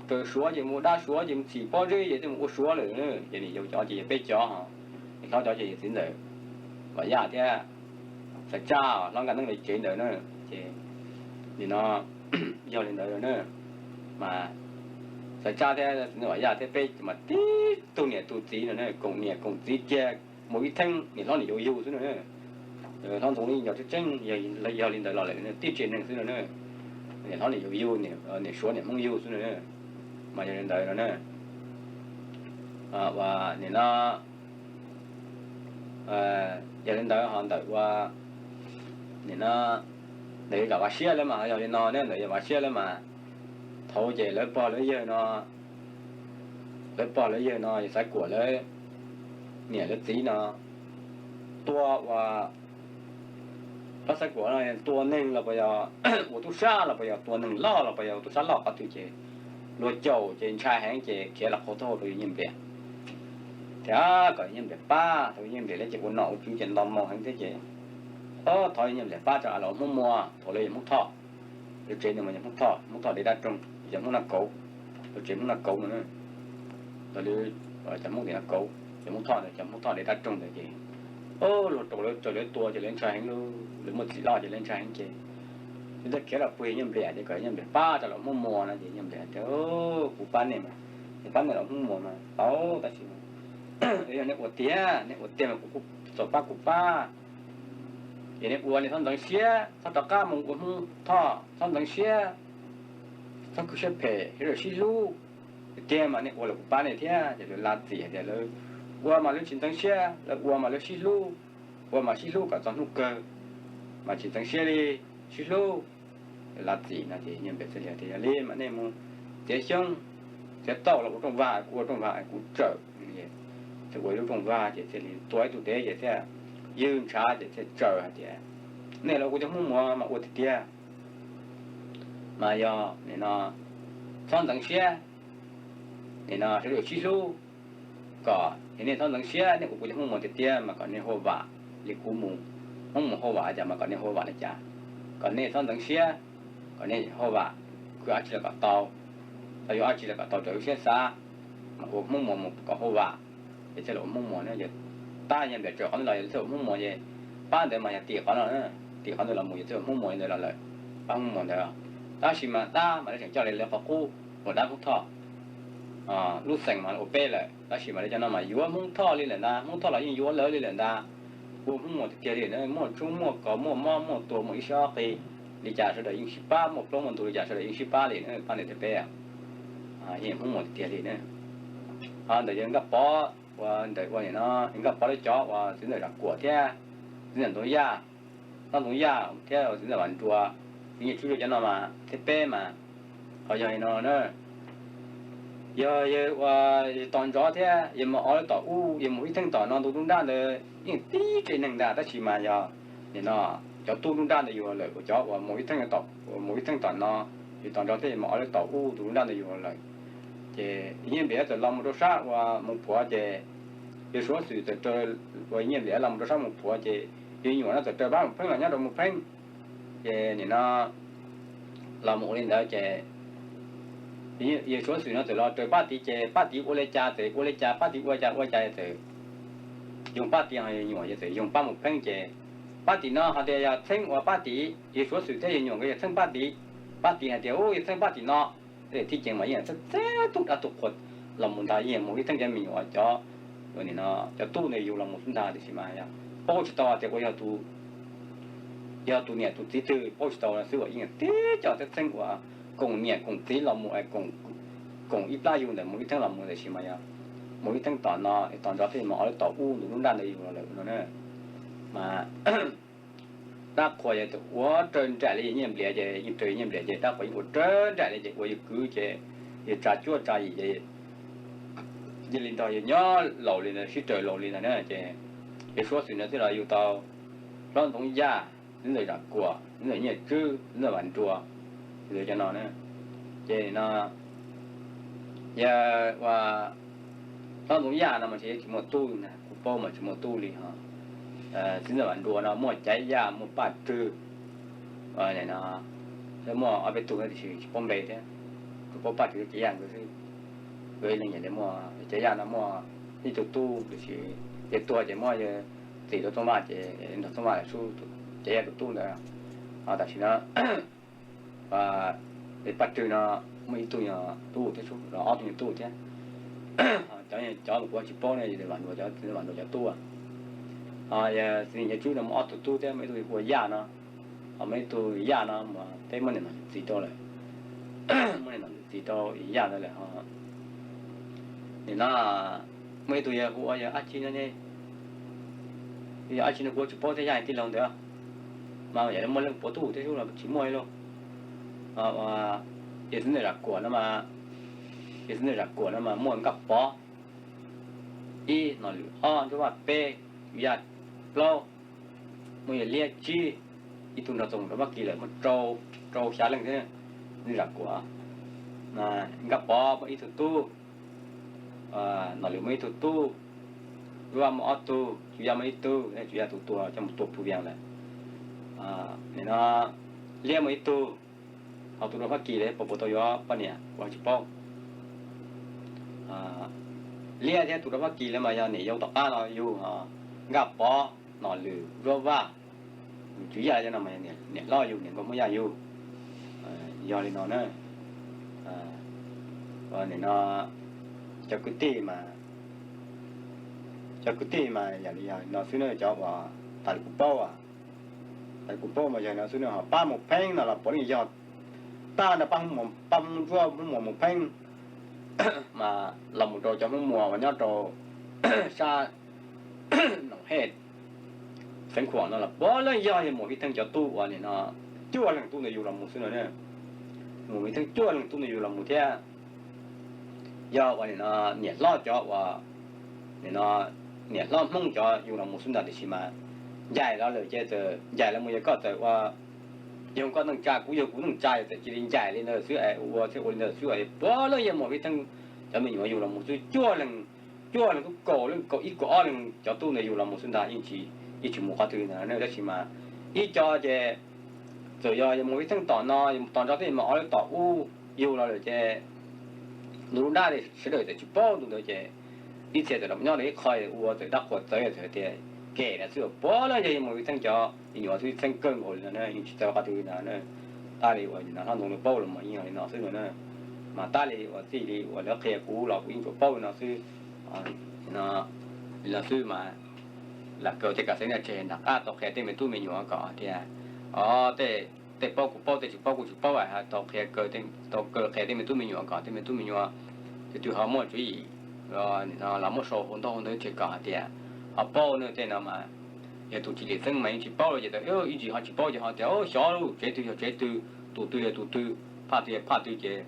raws Suav ces mus ua dab Suav ces mus txhim pob zeb ces thiaj mus ua Suav lawm. Ces niam yau cov ces yog peb cov, niam hlob cov ces yog txiv ntxawm Vam Yaj thiab Xaiv Tsab, hlob Nkaj Neeb lawv tsev ntawd na. Ces nim no yog li ntawd na, mas Xaiv Tsab thiab txiv ntxawm Vam Yaj thiab peb mas tib tug niam tug txiv no, koom niam koom txiv kiag, Muas Ib Theeb niam hlob niam yau yug xwb no. Hlob Ntxoov Lis yog tseeb tseeb yog li ntawd los lawm tib tsev neeg xwb no, niam hlob niam yau yug, niam Suav niam Hmoob yug xwb no. Mas yog li ntawd no na, ua nim no yog li ntawd ho ntawm ua nim no ntawm yog Vam Siab lawv mas yog li no ne, ntawm yog Vam Siab lawv mas thaum ces lawv pog lawv yawg no, lawv pog lawv yawg no yog Xaiv Kuam lawv niam lawv txiv no, tua ua, pab xav kuas tua neeg los puas yog ua tub sab los puas yog tua neeg loj los puas yog ua tub sab loj qhov twg ces luag caum ces ntshai heev ces khiav los qhau taub hau rau yawg Nyiaj Nplias. Ces kom yawg Nyiaj Nplias pab, thaum yawg Nyiaj Nplias li ces ua nom ua tswv ces nto moo heev thiab ces, o, thov yawg Nyiaj Nplias pab rau lawv Hmoob Muas, thaum lawv yog Hmoob Thoj, lawv tsev nws mas yog Hmoob Thoj, Hmoob Thoj dev dab roog, yog Hmoob Naj Kauv, lawv tsev Hmoob Naj Kauv no, cov Hmoob tim Naj Kauv, yog Hmoob Thoj ntawd, cov Hmoob Thoj dev dab roog ntawd ces, o, luag rau lawv raws lawv tua ces lawv ntshai heev lauj, lawv muaj txim loj ces lawv ntshai heev ces, lawv thiaj khiav los pug yawg Nyiaj Nplias ces kom yawg Nyiaj Nplias pab rau lawv Hmoob Muas no ces yawg Nyiaj Nplias tias, kuv pab nej mas, nej pab nej los Hmoob Muas mas tau tab sis mas yog nej ua tiag, nej ua tiag mas kuv kuj txaus pab kuv pab. Ces nej ua nej txhob ntxeev siab, txhob rov qab mus ua Hmoob Thoj, txhob ntxeev siab, txhob kub siab phem, sawv daws sib hlub. Tiag mas nej ua los kuv pab nej thiab. Ces lawv la txim hais tias lawv ua mas lawv tsis ntxeev siab, lawv ua mas lawv sib hlub, ua mas sib hlub kom txog hnub kawg, mas tsis ntxeev siab li, sib hlub. Lawv la txim no ces Nyiaj Nplias thiaj li tias yog li mas nej mus txiav xyoob, txiav tauj los ua rooj vag, kuv ua rooj vag kuv tsawm. Thiaj ua ib lub rooj vag ces thiaj li tua ib tug dev ces thiaj ywg ntshav ces thiaj tsawm hais tias, nej los kuv cov Hmoob Muas mas ua tiag tiag, mas yog nim no txhob ntxeev siab, nim no sawv daws sib hlub, kom nej txhob ntxeev siab, nej ua kuv cov Hmoob Muas tiag tiag mas kom nej hau vam li kuv mus, Hmoob Muas hau vam cas mas kom nej hau vam li cas, kom nej txhob ntxeev siab, kom nej hau vam, khwv dab tsi los kom tau, tau yuav dab tsi los kom tau raws lub siab xav, mas ua Hmoob Muas mus kom hau vam. Ces thiaj li ua Hmoob Muas na, ces tab Nyiaj Nplias tsawm qhov ntawd los yog thiaj ua Hmoob Muas ces pab ntawd mas yog tim qhov no, tim qhov ntawd los mus yog thiaj ua Hmoob Muas li ntawd los lawm, pab Hmoob Muas ntawd. Tab sis mas dab mas lawv tseem coj li lawv qhov qub ua dab Hmoob Thoj, lub xeem mas ua peb lawm tab sis mas lawv cov no mas yuav Hmoob Thoj li lawm ntag, Hmoob Thoj los yeej yuav lawv li lawm ntag. Ua Hmoob Muas tiag tiag li na, muaj tshoob muaj kos muaj mob muaj tuag muaj ib sab qis li cas sawv daws yeej sib pab, muaj plaub muaj ntug li cas sawv daws yeej sib pab li na, pab ntawd thiaj peb yeej Hmoob Muas tiag tiag li na. Ho ntawm yawg Nkaj Pov uas ntawm ua nim no yawg Nkaj Pov lawv cov uas txiv ntxawm Zam Kuam thiab txiv ntxawm Ntxoov Yaj, Txob Ntxoov Yaj thiab txiv ntxawm Vam Nruas, txiv Nyiaj Tswb cov no mas thiab peb mas, ho yog no na, yog yawg ua tos ntsov thiab yawg mus ob lawv tom ub, yawg mus ib theej tom no ntu nruab nrab ntawd yeej tib tsev neeg ntag tab sis mas yog nim no cov tub nruab nrab ntawd yug lawm, cov uas mus ib theej tom, mus ib theej tom no, yawg tos ntsov thiab yawg mus ob lawv tom ub ntu nruab nrab ntawd yug lawm. Ces Nyiaj Nplias txawm los mus rau sab uas Moos Phuav ces yawg Suav Xwm txawm raws, uas Nyiaj Nplias los mus rau sab Moos Phuav ces yawg nyuam no txawm raws pab Moos Pheej los nyob rau Moos Pheej. Ces nim no los mus ua li ntawd ces yawg Suav Xwm no txawm los raws pab tid ces pab tid ua li cas txawm ua li cas, pab tid ua cas ua cas txawm yoog pab tid, ho yawg nyuam yawg txawm yoog pab Moos Pheej ces pab tim no ho tias yog txheeb uas pab tid, yawg Suav Xwm thiab yawg nyuam nkawd yog txheeb pab tid. Pab tid hais tias u yog txheeb pab tim no. Tej thib ceev mas yeej txheeb txheeb tub dab tub qhua los mus ntag, yeej mus ib theej cov me nyuam cov, nim no cov tub ntawd yug los mus xwb ntag tiam sis mas yog paub tsis tau tias ua yog tus, yog tus niam tus txiv twg paub tsis tau xwb uas yeej tib co txheeb txheeb uas koom niam koom txiv los mus, koom ib plab yug ntawm mus ib theej los mus tiam sis mas yog mus ib theej tom no tos ntsov thiaj mus ob lub tom ub ntu nruab nrab ntawd yug los lawm no na. Mas dab qhuas yog ua raws nraim li yawg Nyiaj Nplias ces yeej raws Nyiaj Nplias ces dab qhuas yeej ua raws nraim li ces ua yawg kwv ces yawg tsa cuab tsa yim ces cia li nrog yawg nyob laus li ntawd, sib raws laus li ntawd na ces yawg Suav Xwm no thiaj los yug tau Hlob Ntxoov Yaj, txiv ntxawm Zam Kuam, txiv ntxawm Nyiaj Tswb, txiv ntxawm Vam Nruas, yawg cov no na. Ces no yawg ua Hlob Ntxoov Yaj no mas tsis, tsis muaj tub ntag, kuv paub mas tsis muaj tub li ho. Txiv ntxawm Vam Nruas no muaj Caiv Yaj muaj Paj Rwg, muaj ob peb tug tiam sis tsis paub npe thiab, tsuas paub Paj Rwg thiab Caiv Yaj nkawd xwb. Nkawd ib leeg ces muaj Caiv Yaj no muaj ib tug tub tiam sis yawg tuag ces muab yawg txim rau Txooj Vaj ces nrog Txooj Vaj lawm sub Caiv Yaj tus tub ntawd. Ho tam sim no Paj Rwg no muaj ib tug nyuag tub thiab sub, ob tug nyuag tub thiab. Cov, cov kuv tsis paub ne, yog Vam Nruas cov, Vam Nruas cov tub. Ho yog txiv Nyiaj Tswb no muaj ob tug tub thiab, muaj ib tug hu ua Yaj no, ho muaj ib tug Yaj no mas peb muab niam nom txiv rau lawm, muab niam nom txiv rau Yaj ntawd lawm ho. Nim no muaj ib tug yog hu ua yog Ab Tsi no ne, yog Ab Tsi no kuv tsis paub thiab, Yaj tij laug ntawd mas yam li muaj leej puav tub thiab sub los tsis muaj li lauj. Yawg txiv ntxawm Zam Kuam no mas, yawg txiv ntxawm Zam Kuam no mas muaj Nkaj Pov ib, Nom Lwm ob, Ntsuab Vaj peb, Yaj plaub, muaj yawg Liab tsib, ib tug nrog txoos rau Fab Kis lawm muaj rau, rau xya leej thiab. Nws zam kuam, Nkaj Pov muaj ib tug tub, Nom Lwm muaj ib tug tub, Vaj muaj ob tug, Tswv Yaj muaj ib tug, Tswv Yaj tus tuag coj mus tua Phu Vias lawm. Nim no Liab muaj ib tug, ho tus rau Fab Kis lawm puas puas tau yuav poj niam kuv tsis paub. Liab thiab tus rau Fab Kis lawm mas yog niam yau tom qab no yug, Nkaj Pov, Nom Lwm, Zuab Vaj, Tswv Yaj cov no mas niam hlob yug, niam nkauj Hmoob Yaj yug. Yog li no na, nim no cov kwv tij mas, cov kwv tij mas yam li no xwb na, cov uas tas li kuv paub, tas li kuv paub mas yog no xwb na, ho pab mus pheej no los puav leej yog tag nrho pab Hmoob Muas, pab Hmoob Ntsuab Hmoob Muas mus pheej mas los mus rau cov Hmoob Muas uas nyob rau sab Noom Hej, xeev Khuam no los puav leej yog yawg Muas Vij Theej cov tub uas nim no cuaj leeg tub ntawd yug los mus xwb no. Muas Vij Theej cuaj leeg tub ntawd yug los mus thiab. Yog uas nim no niam hlob cov uas, nim no niam hlob Hmoob cov yug los mus xwb ntag, tiam sis mas ncaim los lawm ces txawm ncaim los mus yog koj txawm ua, yog koj neej tsa kuv yog kuv neej tsa, yog txawm cia li ncaim li ntawd xwb es ua thiab ua li ntawd xwb es puav leej yawg Muas Vij Theej cov me nyuam yug los mus xwb cuaj leeg, cuaj leeg tub, kaum leej, kaum ib kaum ob leeg cov tub ntawd yug los mus xwb ntag, yeej tsis, yeej tsis mus qhov twg ntag na. Tab sis mas ib co ces txawm yog yawg Muas Vij Theej tom no, yawg mus tom nrog tej mas ob lub tom ub yug los lawm ces ntu lub nrab li sawv daws txawm tsis paub ntu ntawd ces ib txhia txawm los nyob rau ib qho ua txawm dab qhuas txawv txawm tias kem na xwb, puav leej yog yawg Muas Vij Theej cov me nyuam xwb, txheeb kawg nkaus li no na, yeej tsis txawv qhov twg ntag na. Tab li uas nim no hlob Ntxoov Lwm paub los mas yeej yog li no xwb no na. Mas tab li uas txij li uas lawv qhia kuv los kuv yeej tsuas paub li no xwb. Li no xwb mas lam kaw tej kav xeeb no tseg nram qab tau qhia tej me tub me nyuam kom tias, o, tej paub kuv paub, tej tsis paub kuv tsis paub, tau qhia, tau kaw qhia tej me tub me nyuam kom tej me tub me nyuam tus twg ho muaj tswv yim, nim no los muab sau hauv ntaub hauv ntawv tseg kom hais tias ho paub na. Tej no mas yog tus tsis lim xeeb mas yeej tsis paub li ces ib ntsis ho tsis paub ces ho tias xyov lauj, tsev twg yog tsev twg, tus twg yog tus twg, phaj twg yog phaj twg ces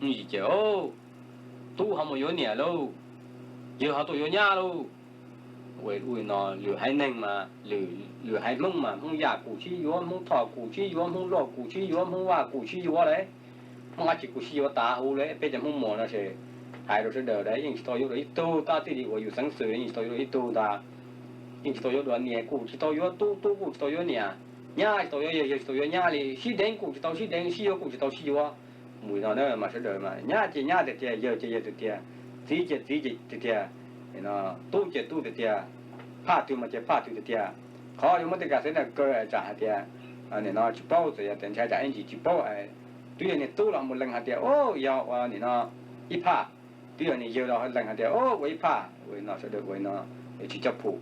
ib ntsis ces tub ho mus yuav niam lauj, yawg ho tuaj yuav nyab lauj. Ua li no lwm haiv neeg mas, lwm haiv Hmoob mas Hmoob Yaj kuj sib yuav, Hmoob Thoj kuj sib yuav, Hmoob Luaj kuj sib yuav, Hmoob Vaj kuj sib yuav lawm, Hmoob dab tsi kuj sib yuav tas huv lawm. Peb cov Hmoob Muas no ces hais rau sawv daws yeej tsis tau yuav dua ib tug, tab txij li uas yus xeeb xwm yeej tsis tau yuav dua ib tug ntag. Yeej tsis tau yuav dua, niam kuj tsis tau yuav tub, tub kuj tsis tau yuav niam, nyab tsis tau yuav yawg, yawg tsis tau yuav nyab li, sib deev kuj tsis tau sib deev, sib yuav kuj tsis tau sib yuav. Mus li no na mas sawv daws mas nyab ces nyab tiag tiag, yawg ces yawg tiag tiag, txiv ces txiv tiag tiag, tub ces tub tiag tiag, phaj twg mas ces phaj twg tiag tiag. Qhov yuav muab tej kav xeeb no kaw tsam hais tias nim no tsis paub, txawm yog tias ntshai tsam ib ntsis tsis paub, twb yog niag tub los mus lees hais tias o, yog ua nim no ib phaj, twb yog niag yawg los lees hais tias o, ua ib phaj, ua li no sawv daws ua li no tsis coj phum,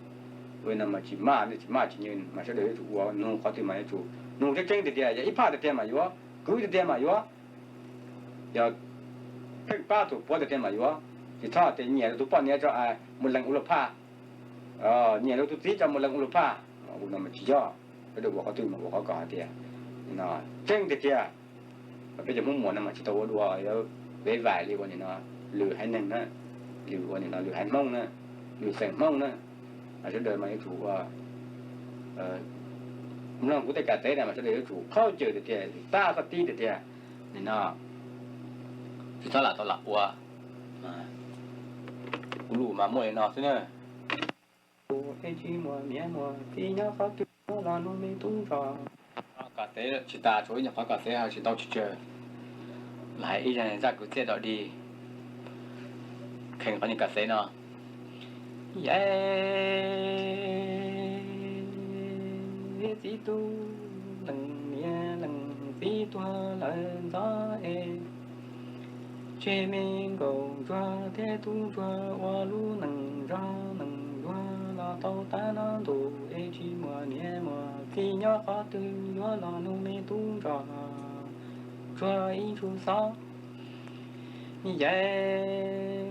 ua li no mas tsis maj, tsis maj tsis nywj mas sawv daws yuav tsum ua nug qhov twg mas yuav tsum nug tseeb tseeb tiag tiag, yog ib phaj tiag tiag mas yuav, kwv tiag tiag mas yuav, yog pheej pab tus puav tiag tiag mas yuav, tsis txhob tias nyiam rau tus poj niam tso mus lees ua luag phaj, nyiam rau tus txiv tso mus lees ua luag phaj, ua no mas tsis yog, sawv daws ua qhov twg mas ua qhov kom hais tias tseeb tiag tiag. Peb cov Hmoob Muas no mas tsis tau ua dua yuav vev vais li uas nim no lwm haiv neeg na, lwm uas nim no lwm haiv Hmoob na, lwm xeem Hmoob na, sawv daws mas yuav tsum ua, mloog kuv tej kav xeeb na mas sawv daws yuav tsum khaub ncaws tiag tiag, tab txhob tib tiag tiag. Nim no tsis txhob lam tau lam ua. Kuv lus mas muaj li no xwb na. Tus es tsis muaj niam muaj txiv nyob qhov twg yuav los nug me tub ntsos. Kav xeeb tsis tas, tshuav ib nyuag qhov kav xeeb ho tsis tau tsis tsawg, los hais ib zaj kwv txhiaj dog dig. Kheev qhov niag kav xeeb no. Yawm txiv tub leej niam leej txiv tuag lawm ntxov es, tseg me nkauj ntsuag thiab tub ntsuag ua lub neej zog neej ntsuag los tau tab no ntuj es tsis muaj niam muaj txiv nyob qhov twg yuav los nug me tub ntsos ntsuag ib ntsuj xov. Yawm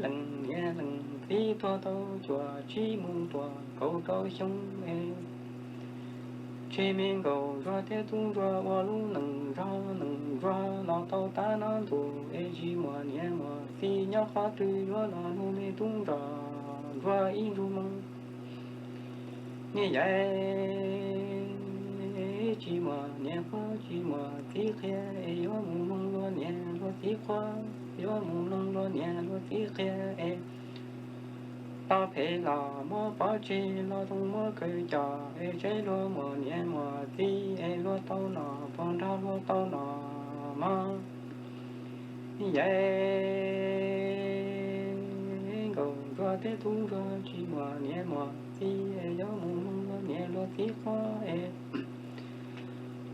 leej niam leej txiv tuag tau cuaj tsib mus tuaj kaum rau xyoo es, tseg me nkauj ntsuag thiab tub ntsuag ua lub neej zog neej ntsuag los tau tab no ntuj es tsis muaj niam muaj txiv nyob qhov twg yuav los nug me tub ntsos ntsuag ib ntsuj moo. Niam yau, tsis muaj niam qhuab tsis muaj txiv qhia, es yuav mus mloog luag niam luag txiv qhuab, yuav mus mloog luag niam luag txiv qhia es tau phem los muab pov tseg, los zoo muab kaw cos es tseb luag muaj niam muaj txiv es luag tau nom puas nrog luag tau nom mog. Niam yau, nkaum ntsuag thiab tub ntsuag tsis muaj niam muaj txiv es yuav mus mloog luag niam luag txiv qhuab es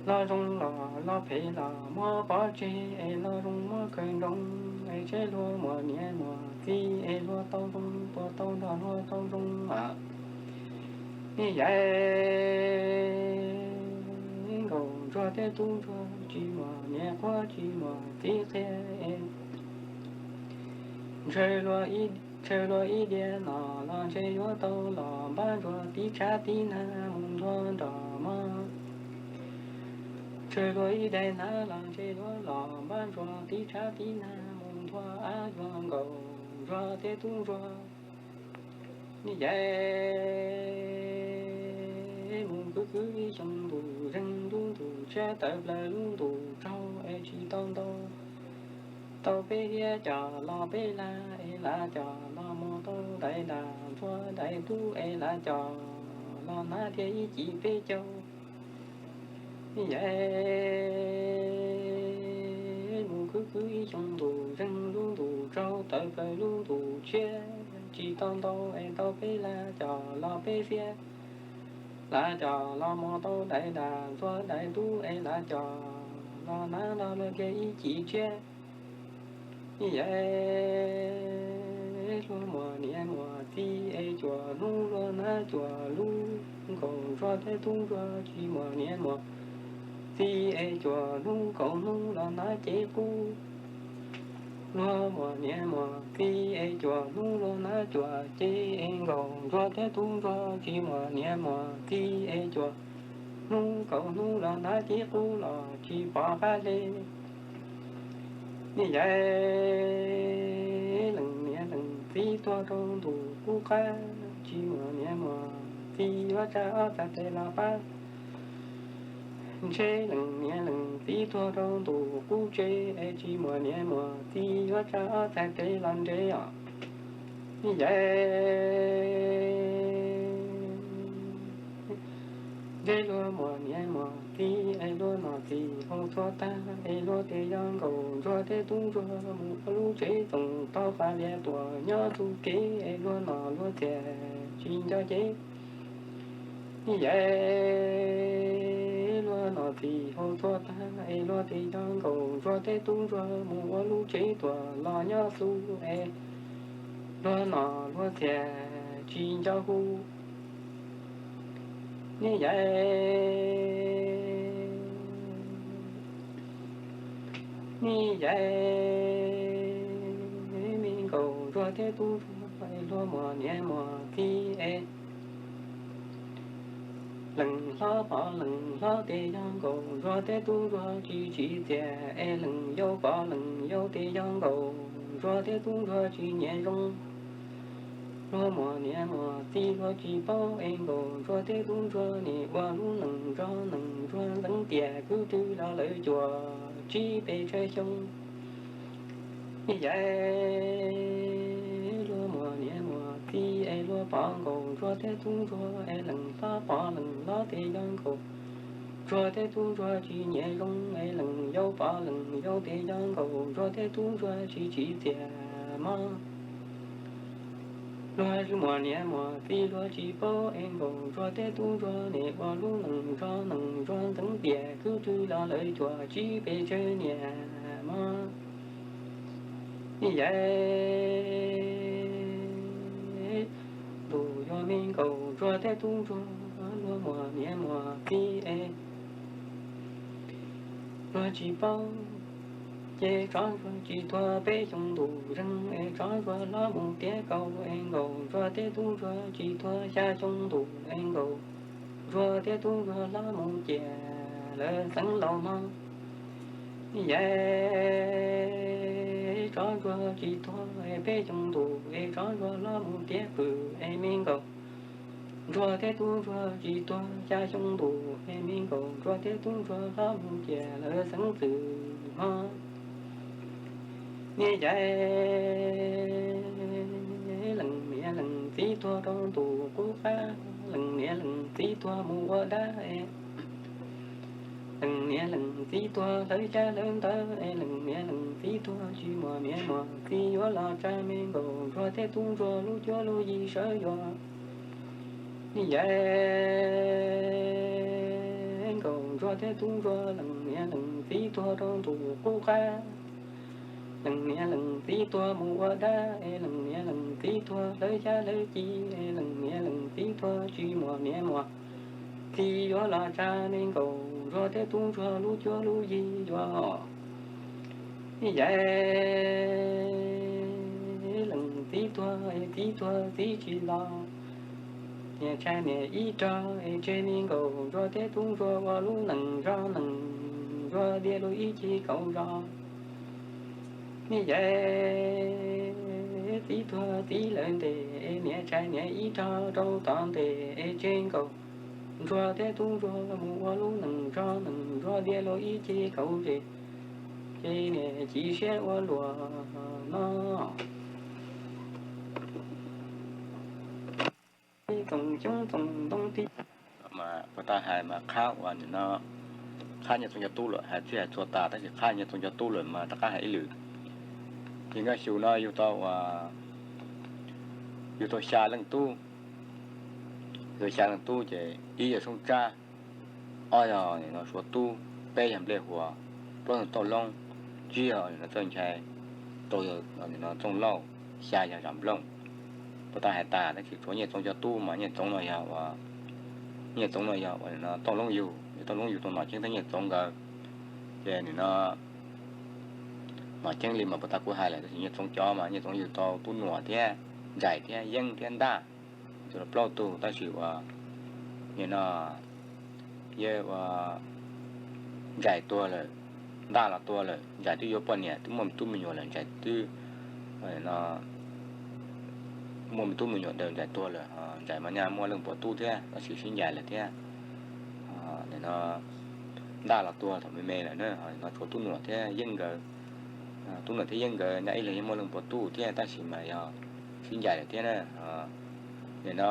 los zoo los los phem los muab pov tseg es los zoo muab kaw nroos es tseb luag muaj niam muaj txiv es luag tau zoo puas tau nrog luag tau zoo. Niam yau, nkaum ntsuag thiab tub ntsuag tsis muaj niam qhuab tsis muaj txiv qhia es ntshaw luag ib diav no los ntshe yuav tau los npab ntsuag tib tshav tib nag mus nthua nroj mog. Ntshaw luag ib daim nag los ntshe yuav los npab ntsuag tib tshav tib nag mus nthua av yuav nkaum ntsuag thiab tub ntsuag. Niam yau, mus kwv kwv ib xyoos ntuj zeeg lub ntuj tshiab tawm plaws lub ntuj tsaug es tsis tau ntau tau peb hiab cos los peb lag es lag cos los mus tau daim dag ntxhua daim tub es lag cos los hnav thiaj ib cim peb caug. Niam yau, mus kwv kwv ib xyoos ntuj zeeg lub ntuj tsaug tawm plaws lub ntuj tshiab tsis tau ntau es tau peb lag cos los peb xiab lag cos los mus tau daim dag ntxhua daim tub es lag cos los hnav nrog luag kiag ib cim tshiab. Niam yau, luag muaj niam muaj txiv es cuaj hnub luag hnav cuaj lub, nkaum ntsuag thiab tub ntsuag tsis muaj niam muaj txiv es cuaj hnub kaum hnub los hnav cev qub. Luag muaj niam muaj txiv es cuaj hnub luag hnav cuaj cev es nkaum ntsuag thiab tub ntsuag tsis muaj niam muaj txiv es cuaj hnub kaum hnub los hnav cev qub los tsis pom qab li. Niam yau, leej niam leej txiv tuag rau ntuj qub qab, tsis muaj niam muaj txiv yuav tsa ob txhais tes los pab. Ntshe leej niam leej txiv tuag rau ntuj qub tsev es tsis muaj niam muaj txiv yuav tsa ob txhais tes los nres os. Niam yau, ntshe luag muaj niam muaj txiv es luag nom txim haum txhua tag es luag tias yog nkaum ntsuag thiab tub ntsuag mus ua lub tsev txoos tau qas lias tuaj nyob txuj kev es luag nom luag txias tsis nco cev. Niam yau, luag nom txim haum txhua tag es luag tias yog nkaum ntsuag thiab tub ntsuag mus ua lub tsev tuaj los nyob xu es luag nom luag txias tsis nco hu. Niam yau, niam yau, me nkaum ntsuag thiab tub ntsuag es luag muaj niam muaj txiv es leej hlob pom leej hlob tias yog nkaum ntsuag thiab tub ntsuag tsis tsim txiaj es leej yau pom leej yau tias yog nkaum ntsuag thiab tub ntsuag tsis nyiam zoo. Luag muaj niam muaj txiv luag tsis paub es nkaum ntsuag thiab tub ntsuag nim ua lub neej nrog neej ntsuag ntxeev tiam kwv tw los lawv cuaj tsib pes tsawg xyoo. Niam yau, luag muaj niam muaj txiv es luag pom nkaum ntsuag thiab tub ntsuag es leej hlob pom leej hlob tias yog nkaum ntsuag thiab tub ntsuag tsis nyiam zoo es leej yau pom leej yau tias yog nkaum ntsuag thiab tub ntsuag tsis tsim txiaj mog. Luag muaj niam muaj txiv luag tsis paub es nkaum ntsuag thiab tub ntsuag nim ua lub neej nrog neej ntsuag ntxeev tiam kwv tw los lawv cuaj tsib pes tsawg niam mog. Niam yau, ntuj yuav me nkaum ntsuag thiab tub ntsuag luag muaj niam muaj txiv es luag tsis paub, ces tsov ntsuag tsis tuag peb xyoo ntuj zeeg es tsov ntsuag hlob mus tiav kaus es nkaum ntsuag thiab tub ntsuag tsis tuag xya xyoo ntuj es nkaum ntsuag thiab tub ntsuag hlob mus ciam lawv xeev laus mog. Niam yau, tsov ntsuag tsis tuag es peb xyoo ntuj es tsov ntsuag hlob mus tiav qws es me nkaum ntsuag thiab tub ntsuag tsis tuag xya xyoo ntuj, es me nkauj ntsuag thiab tub ntsuag hlob mus ciam lawv xeev txwm hmo. Niam yaiv, leej niam leej txiv tuag rau ntuj qub qab, leej niam leej txiv tuag mus ua dab, leej niam leej txiv tuag hlawv xyab hlawv ntawv, leej niam leej txiv tuag tsis muaj niam muaj txiv yuav los tsa me nkauj ntsuag thiab tub ntsuag lub cuab lub yig sawv yuav. Niam yaiv, nkauj ntsuag thiab tub ntsuag, leej niam leej txiv tuag rau ntuj qub qab, leej niam leej txiv tuag mus ua dab, leej niam leej txiv tuag hlawv xyab hlawv ci, leej niam leej txiv tuag tsis muaj niam muaj txiv yuav los tsa me nkauj ntsuag thiab tub ntsuag lub cuab lub yig yuav. Niam yaiv, leej txiv tuag, txiv tuag txiv tsis los, niam tshais niam ib rog, tseg me nkauj ntsuag thiab tub ntsuag ua lub neej zog neej ntsuag diav lub ib ce kaum zos. Niam yaiv, txiv tuag txiv lawm ntes, niam tshais niam ib rog rau tom ntej, tseg nkauj ntsuag thiab tub ntsuag mus ua lub neej zog neej ntsuag diav lub ib ce kaum zes, ces niam chim siab ua luaj no. Txoom xyoob txoom ntoo tib, mas puas tau hais mas qhab uas nim no qhab Nyiaj Txoov cov tub lawm, hais txij hais txhua tas tab sis qhab Nyiaj Txoov cov tub lawm mas rov qab hais ib lwm. Ces nkaj xyu no yug tau uas yug tau xya leej tub, yug tau xya leej tub ces ib yog Soob Tsab, ob yog nim no Suav Tub, peb yog Nplej Huas, plaub yog Tooj Loob, tsib yog nim no Txawj Nchai, rau yog nim no Txooj Lauj, xya yog Zam Nplooj. Puas tau hais tas tab sis tshuav Nyiaj Txoov cov tub mas Nyiaj Txoov no yog uas, Nyiaj Txoov no yog uas nim no Tooj Loob yug, Tooj Loob yug tau Nom Ceeb thiab Nyiaj Txoov nkawd. Ces nim no Nom Ceeb li mas puas tau kuv hais lawm tab sis Nyiaj Txoov cov mas Nyiaj Txoov yug tau Tub Nuam thiab Ntsais thiab Yeeb thiab Ntaj, tus plaub tug tab sis uas nim no yog uas Ntsais tuag lawm, Ntaj los tuag lawm, Ntsais twb yuav poj niam twb muaj tub me nyuam lawm, Ntsais twb muaj me tub me nyuam ntawd Ntsais tuag lawm, Ntsais mas nyaj muaj leej puav tub thiab tab sis sib ncaim lawm thiab. Nim no Ntaj los tuag thaum me me lawm na, no tshuav Tub Nuam thiab Yeeb nkawd. Tub Nuam thiab Yeeb nkawd nyaj ib leeg yeej muaj leej puav tub thiab tab sis mas yog sib ncaim lawm thiab na. Nim no